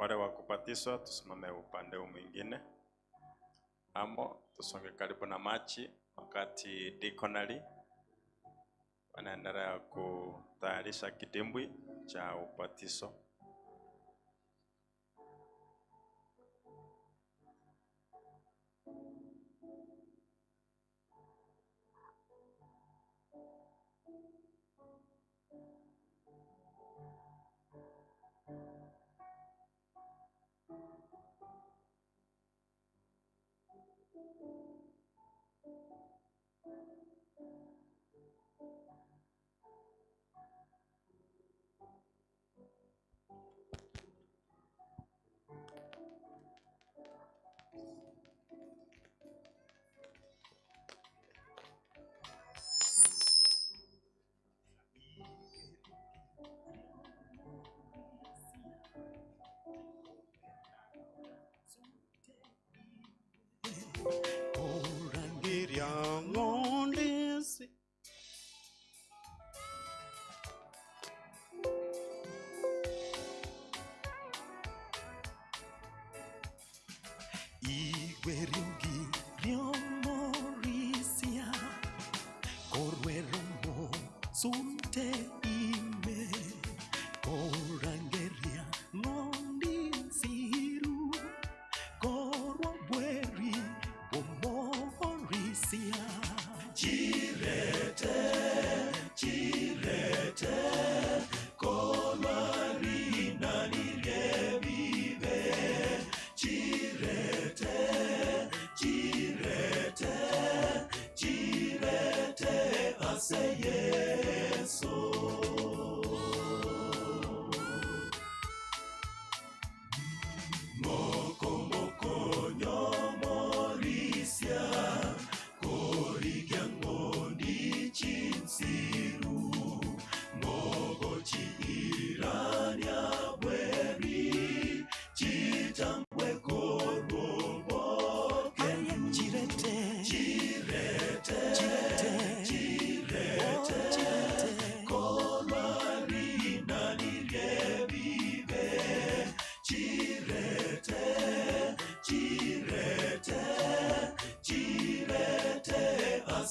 Wale wa kubatizwa tusimame upande huu mwingine, amo tusonge karibu na maji wakati dikonali wanaendelea kutayarisha kidimbwi cha ubatizo.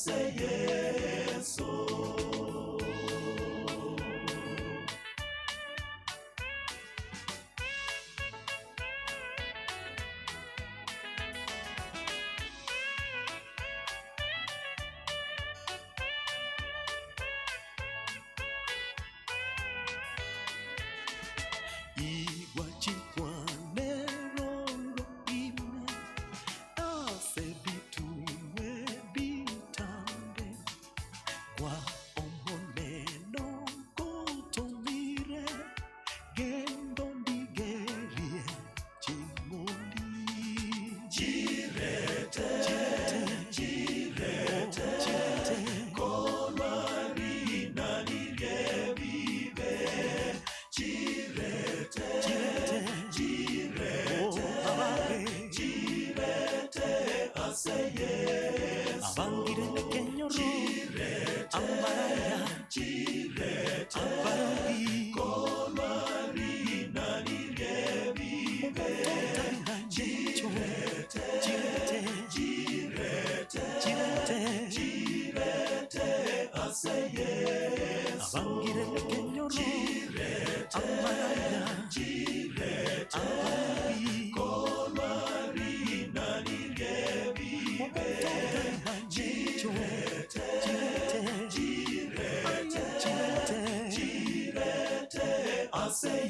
Say yes. Abangire kenyoro, amaraya.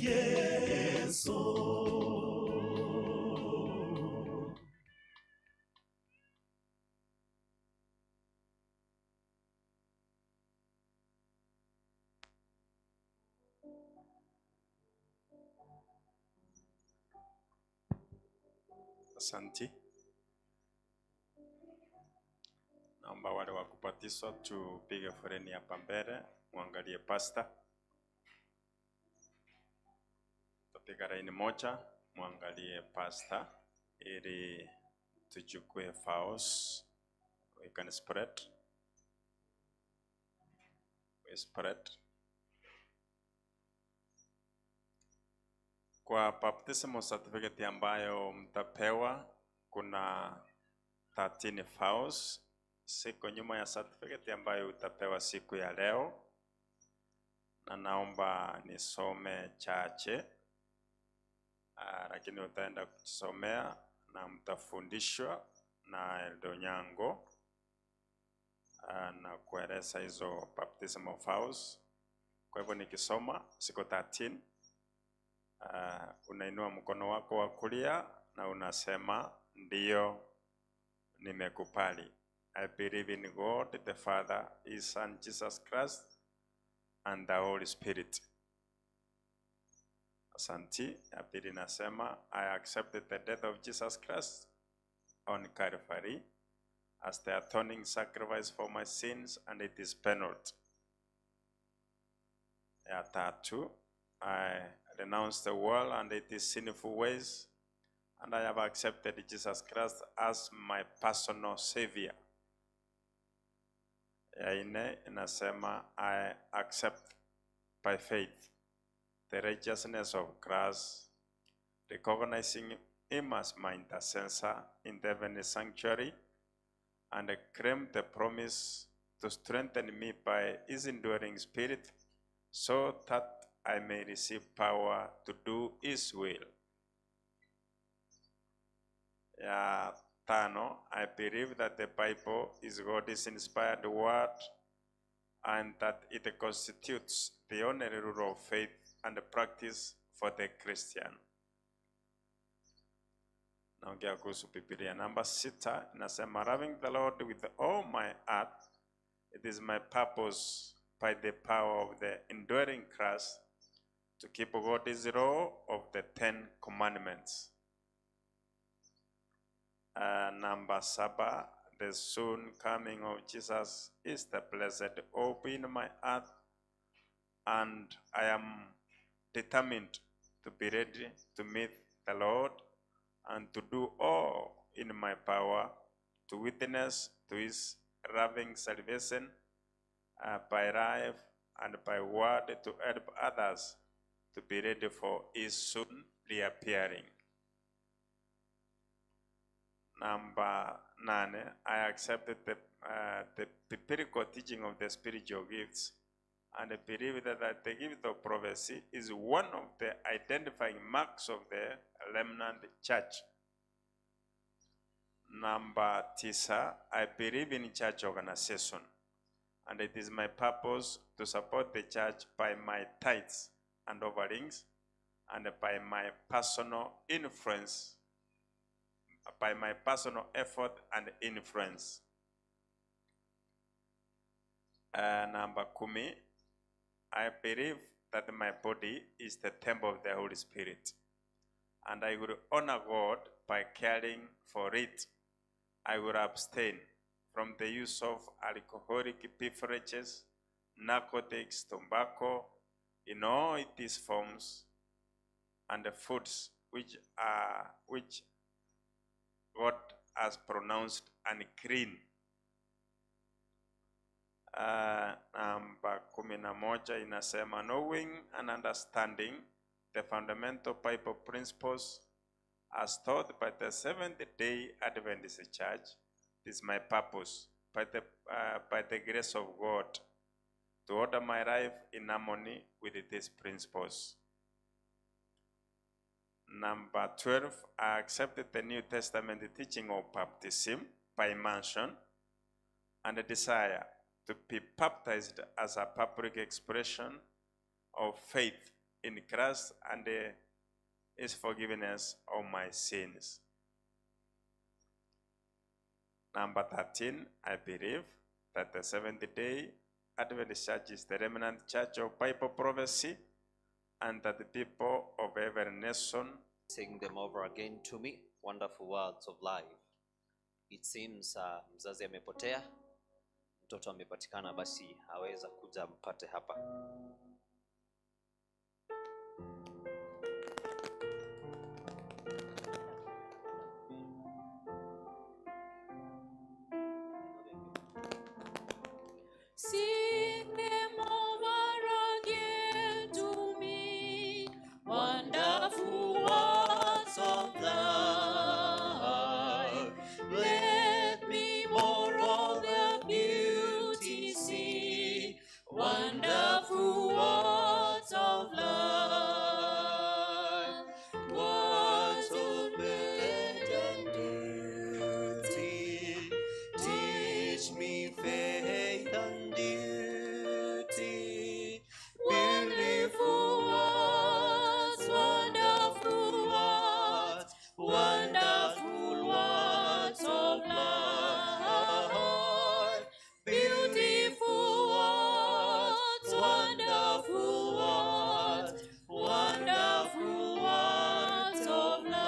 Yesu. Asanti. Naomba wale wa kubatizwa tupige foleni hapa mbele, muangalie pasta. Tupiga laini moja, muangalie pasta ili tuchukue vows. We can spread. We spread. Kwa baptismal certificate ambayo mtapewa kuna 13 vows. Siku nyuma ya certificate ambayo utapewa siku ya leo, na naomba nisome chache, lakini utaenda kusomea na mtafundishwa na Elder Nyango na kueleza hizo baptismal vows. Kwa hivyo nikisoma siku 13, unainua mkono wako wa kulia na unasema ndiyo, nimekubali. I believe in God the Father, His Son Jesus Christ, and the Holy Spirit. Asanti. Ya pili nasema I accepted the death of Jesus Christ on Calvary as the atoning sacrifice for my sins and it is penalty. Ya tatu, I renounce the world and its sinful ways, and I have accepted Jesus Christ as my personal savior. Ya nne inasema I accept by faith the righteousness of Christ, recognizing him as my intercessor in the heavenly sanctuary, and claim the promise to strengthen me by his enduring spirit, so that I may receive power to do his will. Ya tano, I believe that the Bible is God's inspired word and that it constitutes the only rule of faith and practice for the Christian. Naongea kuhusu Biblia. Namba sita inasema loving the Lord with all my heart, it is my purpose by the power of the enduring Christ to keep God's law of the 10 Commandments. Number saba, the soon coming of Jesus is the blessed hope in my heart, and I am determined to be ready to meet the Lord and to do all in my power to witness to his loving salvation by life and by word, to help others to be ready for his soon reappearing. Number 9, I accepted the biblical teaching of the spiritual gifts and I believe that the gift of prophecy is one of the identifying marks of the remnant church. Number 9, I believe in church organization, and it is my purpose to support the church by my tithes and offerings and by my personal influence, by my personal effort and influence. Number 10, I believe that my body is the temple of the Holy Spirit, and I will honor God by caring for it. I will abstain from the use of alcoholic beverages, narcotics, tobacco, in all its forms, and the foods which God has pronounced unclean. Namba 11 inasema knowing and understanding the fundamental Bible principles as taught by the Seventh-day Adventist Church is my purpose by the grace of God to order my life in harmony with these principles. Number 12, I accepted the New Testament teaching of baptism by immersion and a desire to be baptized as a public expression of faith in Christ and His forgiveness of my sins. Number 13, I believe that the Seventh Day Adventist Church is the remnant church of Bible prophecy and that the people of every nation Sing them over again to me. Wonderful words of life. It seems mzazi amepotea, mtoto amepatikana, basi aweza kuja mpate hapa. Sing them over again to me, wonderful words of life. Let me more of their beauty see, wonderful words of life. Words of faith and duty, teach me faith and duty. Wonderful words, wonderful words, wonderful words of life. Beautiful words, wonderful words, wonderful words of life.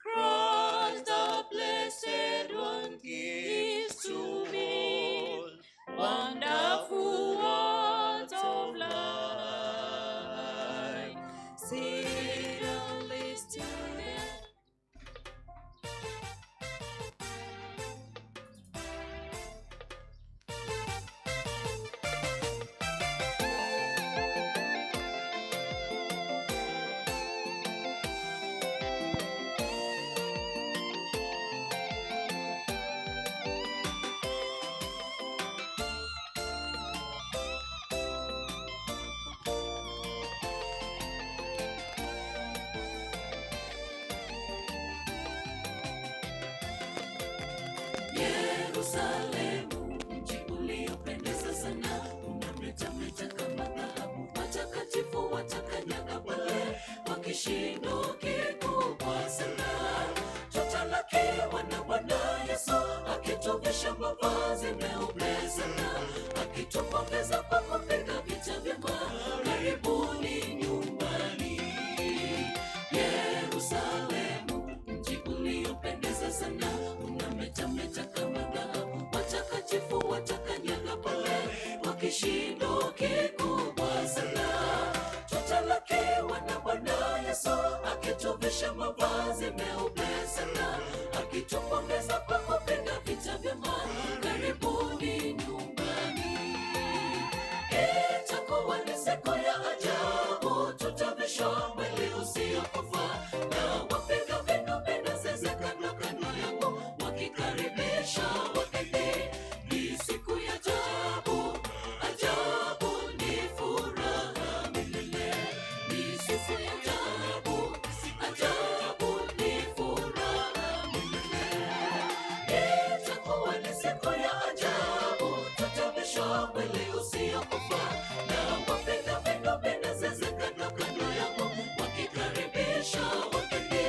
Christ the Blessed One gives to me wonderful words of life. Sing and listen to them. Yerusalemu, mji uliopendeza sana, unametameta kama dhahabu. Watakatifu watakanyaga pale kwa kishindo kikubwa sana. Tutalakiwa na Bwana Yesu akituvisha mavazi meupe sana, akitupongeza kwa kupiga vita vyema. Karibuni nyumbani. Yerusalemu, mji uliopendeza sana, unametameta kama dhahabu. Watakatifu watakanyaga pale kwa kishindo kikubwa sana. Tutalakiwa na Bwana Yesu akituvisha mavazi meupe sana, akitupongeza kwa kupiga vita vyema. Karibuni nyumbani. Itakuwa ni siku ya ajabu, tutavishwa mwili usiokufa, na wapiga vinubi na zeze kando kando yangu, wakikaribisha wageni. Ni siku ya ajabu, ajabu, ni furaha milele. Ni siku ya ajabu, ajabu, ni furaha milele. Itakuwa ni siku ya ajabu, tutavishwa mwili usiokufa, na wapiga vinubi na zeze kando kando yangu, wakikaribisha wageni.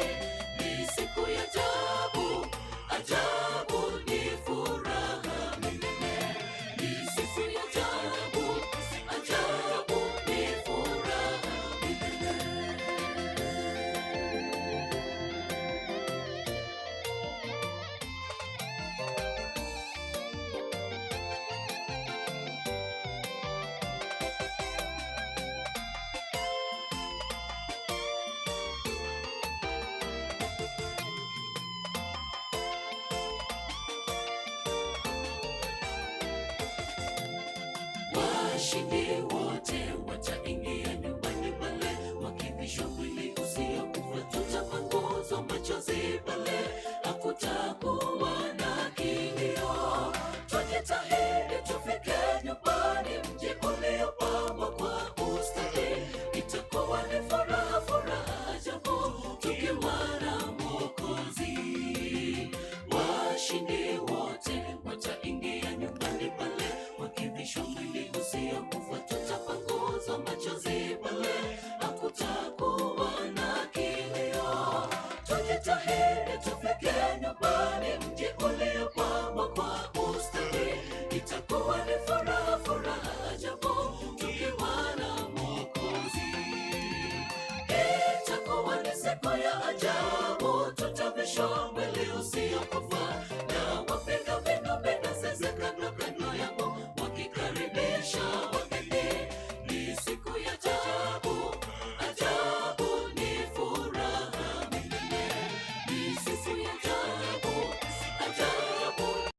Ni siku ya ajabu, ajabu, ni furaha milele. Ni siku ya ajabu, ajabu, ni furaha milele. Washindi wote wataingia nyumbani pale, wakivishwa mwili usiokufa, tutapanguzwa machozi pale, hakutakuwa na kilio. Tujitahidi tufike nyumbani, mji uliopambwa kwa ustadi, itakuwa ni furaha, furaha ajabu, tukiwa na Mwokozi. Washindi wote wataingia nyumbani pale, wakivishwa mwili usiokufa, tutapanguzwa Tufike nyumbani, mji uliopambwa kwa ustadi. Itakuwa ni furaha, furaha ajabu tukiwa na Mwokozi. Itakuwa ni siku ya ajabu, tutavishwa mwili usiokufa, na wapiga vinubi na zeze kando kando yangu wakikaribisha wageni. Ni siku ya ajabu, ajabu, ni furaha milele. Ni siku ya ajabu, ajabu.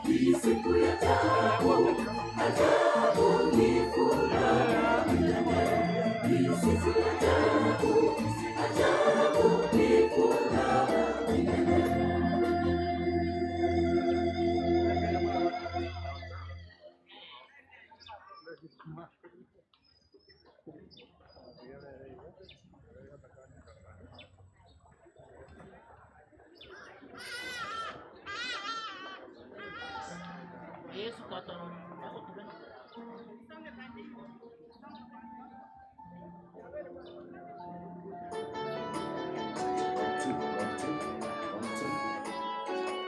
Ni siku ya ajabu, ajabu, ni furaha milele. Ni siku ya ajabu, ajabu, ni furaha milele. One, two, one, two, one, two.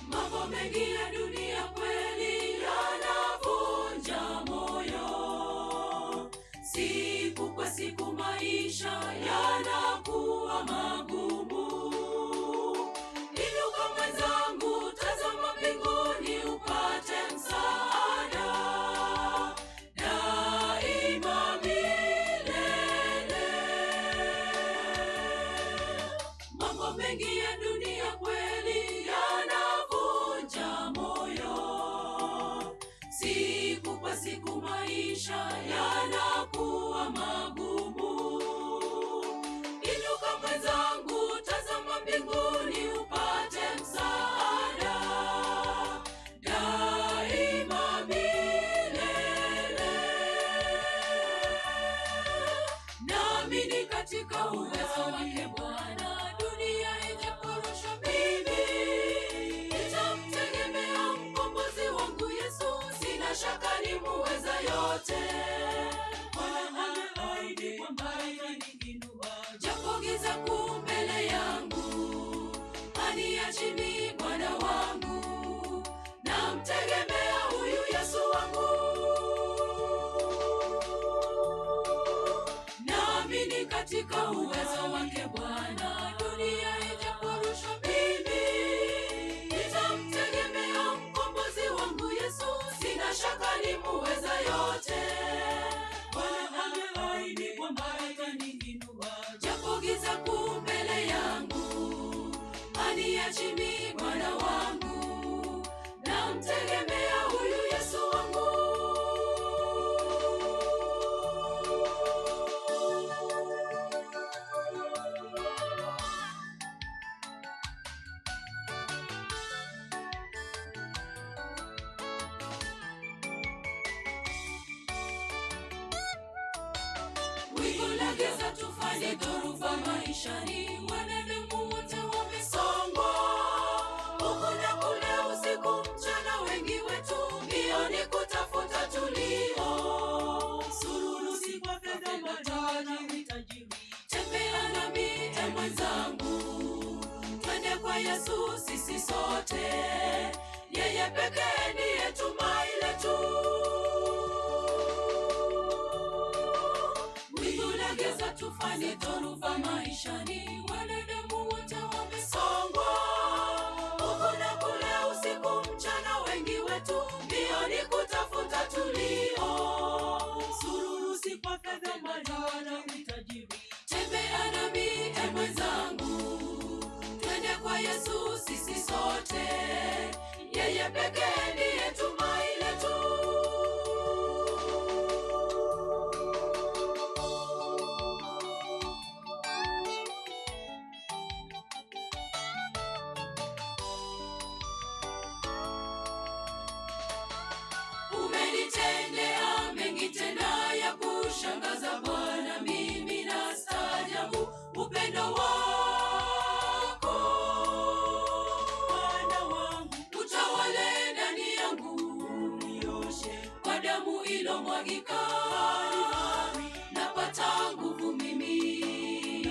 Mambo mengi ya dunia kweli yanavunja moyo. Siku kwa siku maisha yanakuwa magumu. Inuka mwenzangu, tazama mbinguni upate msaada daima milele. Mambo mengi ya dunia kweli yanavunja moyo. Siku kwa siku maisha yanakuwa magumu. Inuka mwenzangu, tazama mbinguni upate msaada daima milele. Naamini katika uwezo wake Bwana, dunia ijaporushwa mimi nitamtegemea mkombozi wangu Yesu, sina shaka ni muweza yote. Bwana ameahidi kwamba ataniinua, japo giza kuu mbele yangu, haniachi mimi Bwana wangu, namtegemea huyu Yesu wangu. Naamini katika uwezo wake Bwana, dunia ijaporushwa mimi tufani, dhoruba maishani, wanadamu wote wamesongwa huku na kule, usiku mchana, wengi wetu mbioni kutafuta tulio. Sururu si kwa fedha, matajiri, tembea nami e mwenzangu, twende kwa Yesu sisi sote, yeye pekee ndiye tumaini letu. Wingu la giza, tufani, dhoruba maishani, wanadamu wote wamesongwa huku na kule, usiku mchana, wengi wetu mbioni kutafuta tulio. Sururu si kwa fedha, matajiri, tembea nami e mwenzangu, twende kwa Yesu sisi sote, yeye pekee ndiye tumaini letu. Umenitendea mengi tena ya kushangaza Bwana, mimi nastaajabu upendo wako. Bwana wangu, utawale ndani yangu, unioshe kwa damu ilomwagika, napata nguvu mimi,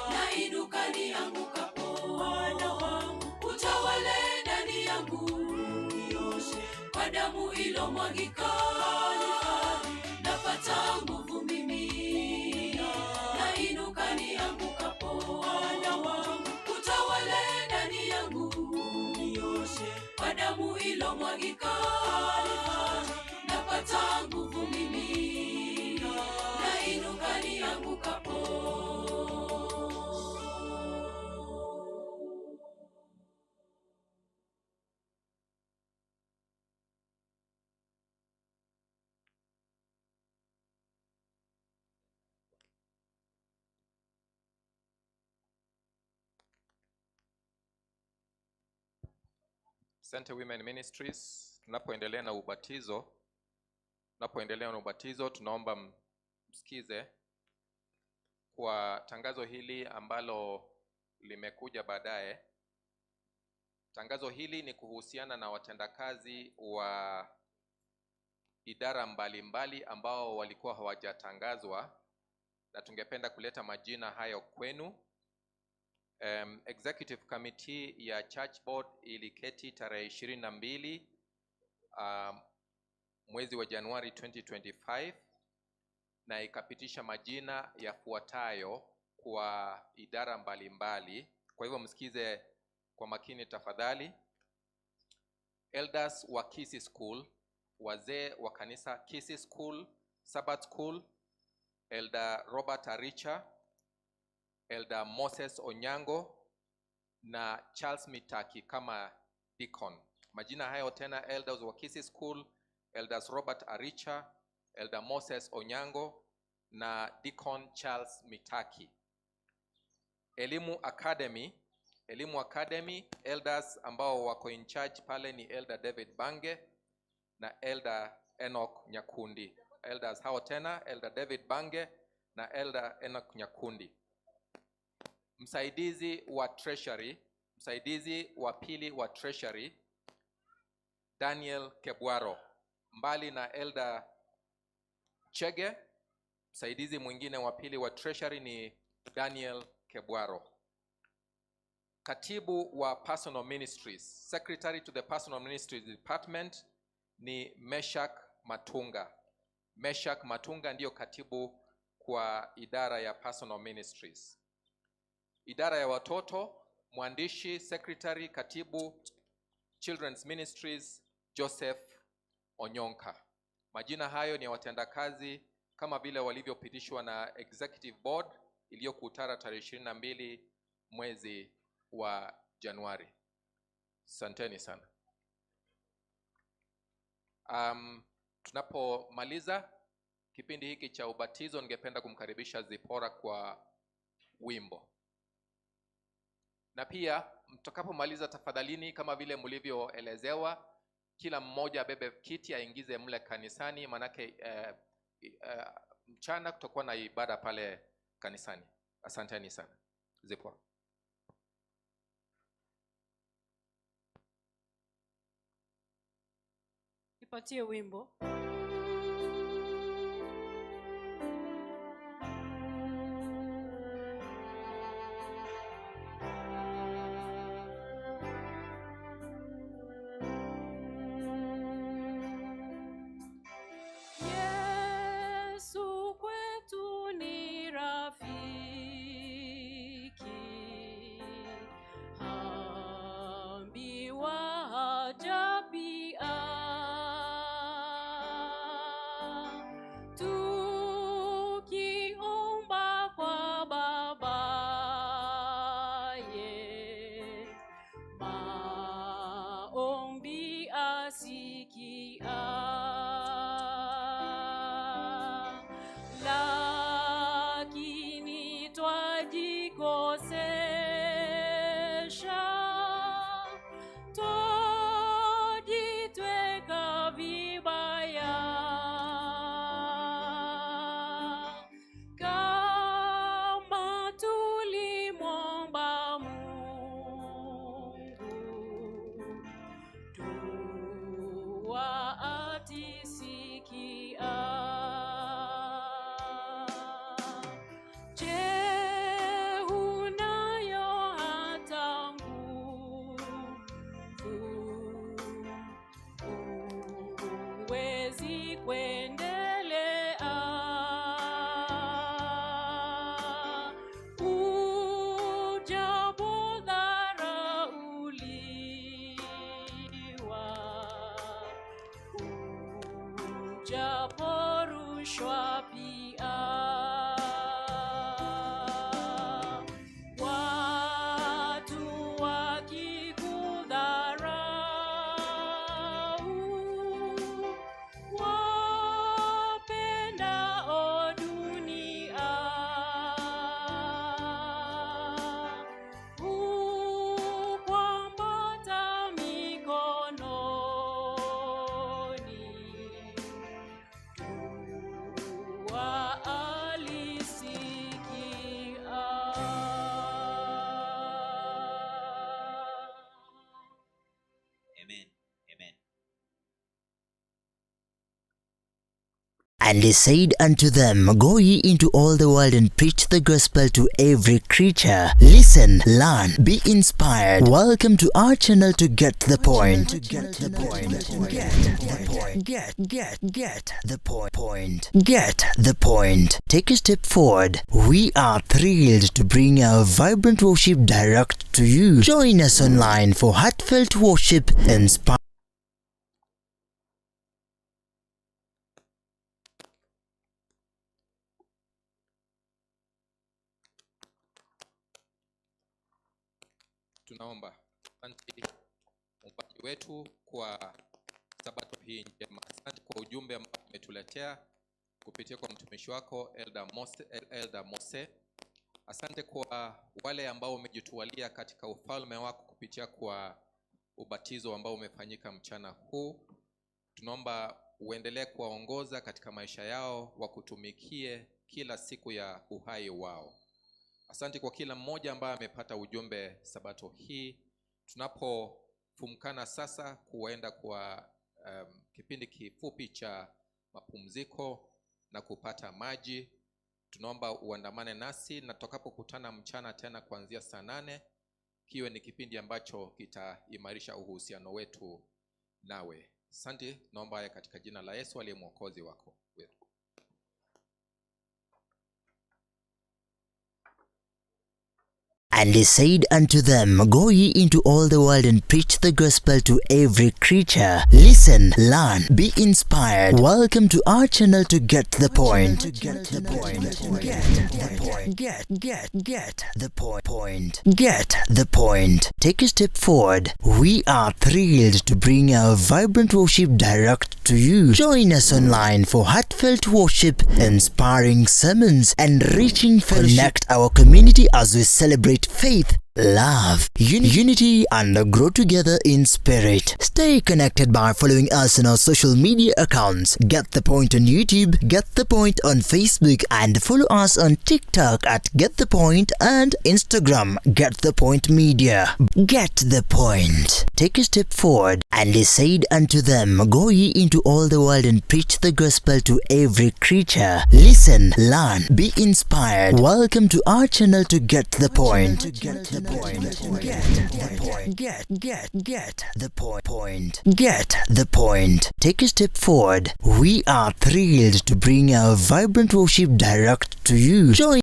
nainuka niangukapo. Bwana wangu, utawale ndani yangu, unioshe kwa damu ilomwagika, napata nguvu mimi, nainuka niangukapo. Bwana wangu, utawale ndani yangu, unioshe kwa damu ilomwagika, napata nguvu mimi, nainuka niangukapo. Asante Women Ministries. Tunapoendelea na ubatizo tunaomba msikize kwa tangazo hili ambalo limekuja baadaye. Tangazo hili ni kuhusiana na watendakazi wa idara mbalimbali ambao walikuwa hawajatangazwa na tungependa kuleta majina hayo kwenu. Executive Committee ya Church Board iliketi tarehe 22 mwezi wa Januari 2025 na ikapitisha majina yafuatayo kwa idara mbalimbali. Kwa hivyo msikize kwa makini tafadhali. Elders wa Kisii School, wazee wa kanisa Kisii School, Sabbath School, Elder Robert Aricha, Elder Moses Onyango na Charles Mitaki kama deacon. Majina hayo tena, elders wa Kisii School, Elders Robert Aricha, Elder Moses Onyango na Deacon Charles Mitaki. Elimu Academy, elders ambao wako in charge pale ni Elder David Bange na Elder Enoch Nyakundi. Elders hao tena, Elder David Bange na Elder Enoch Nyakundi. Msaidizi wa Treasury, msaidizi wa pili wa Treasury, Daniel Kebwaro. Mbali na Elder Chege, msaidizi mwingine wa pili wa Treasury ni Daniel Kebwaro. Katibu wa Personal Ministries, Secretary to the Personal Ministries Department ni Meshak Matunga. Meshak Matunga ndiyo katibu kwa idara ya Personal Ministries. Idara ya watoto, mwandishi, secretary, katibu Children's Ministries, Joseph Onyonka. Majina hayo ni ya watendakazi kama vile walivyopitishwa na Executive Board iliyokutana tarehe 22 mwezi wa Januari. Asanteni sana. Tunapomaliza kipindi hiki cha ubatizo, ningependa kumkaribisha Zipora kwa wimbo. Na pia mtakapomaliza, tafadhalini, kama vile mlivyoelezewa, kila mmoja abebe kiti aingize mle kanisani, manake mchana kutakuwa na ibada pale kanisani. Asanteni sana. Zipporah. Nipatie wimbo. Yesu kwetu ni rafiki, ambiwa haja pia. Tukiomba kwa Babaye, maombi asikia. Lakini twajikosesha, twajitweka vibaya. Kama tulimwomba Mungu, dua atisikia. Je, unayo hata nguvu? Huwezi kuendelea. Ujapodharauliwa, ujaporushwa pia, watu wakikudharau, wapendao dunia, hukwambata mikononi, dua alisikia. Amen. Amen. And he said unto them, Go ye into all the world and preach the gospel to every creature. Listen, learn, be inspired. Welcome to our channel to get the point. Get the point. Get the point. Get the point. Get the point. Take a step forward. We are thrilled to bring our vibrant worship direct to you. Join us online for heartfelt worship, inspire. Tunaomba. Asante Muumbaji wetu kwa sabato hii njema. Asante kwa ujumbe ambao umetuletea kupitia kwa mtumishi wako Elder Mose, Elder Mose. Asante kwa wale ambao umejitualia katika ufalme wako kupitia kwa ubatizo ambao umefanyika mchana huu. Tunaomba uendelee kuwaongoza katika maisha yao, wakutumikie kila siku ya uhai wao. Asante kwa kila mmoja ambaye amepata ujumbe sabato hii. Tunapofumkana sasa kuenda kwa kipindi kifupi cha mapumziko na kupata maji, tunaomba uandamane nasi na tutakapokutana mchana tena kuanzia saa 8, kiwe ni kipindi ambacho kitaimarisha uhusiano wetu nawe. Asante, naomba haya katika jina la Yesu aliye mwokozi wako wetu. And he said unto them, Go ye into all the world and preach the gospel to every creature. Listen, learn, be inspired. Welcome to our channel to get the point. Get the point. Get the point. Get the point. Get the point. Take a step forward. We are thrilled to bring our vibrant worship direct to you. Join us online for heartfelt worship, inspiring sermons, and reaching fellowship. Connect our community as we celebrate faith, love, unity, and grow together in spirit. Stay connected by following us on our social media accounts. Get the Point on YouTube, Get the Point on Facebook, and follow us on TikTok at Get the Point and Instagram, Get the Point Media. Get the point. Take a step forward. And he said unto them, Go ye into all the world and preach the gospel to every creature. Listen, learn, be inspired. Welcome to our channel to Get the Point. Get the point. Get the point. Get the point. Point. Get the point. Take a step forward. We are thrilled to bring our vibrant worship direct to you. Join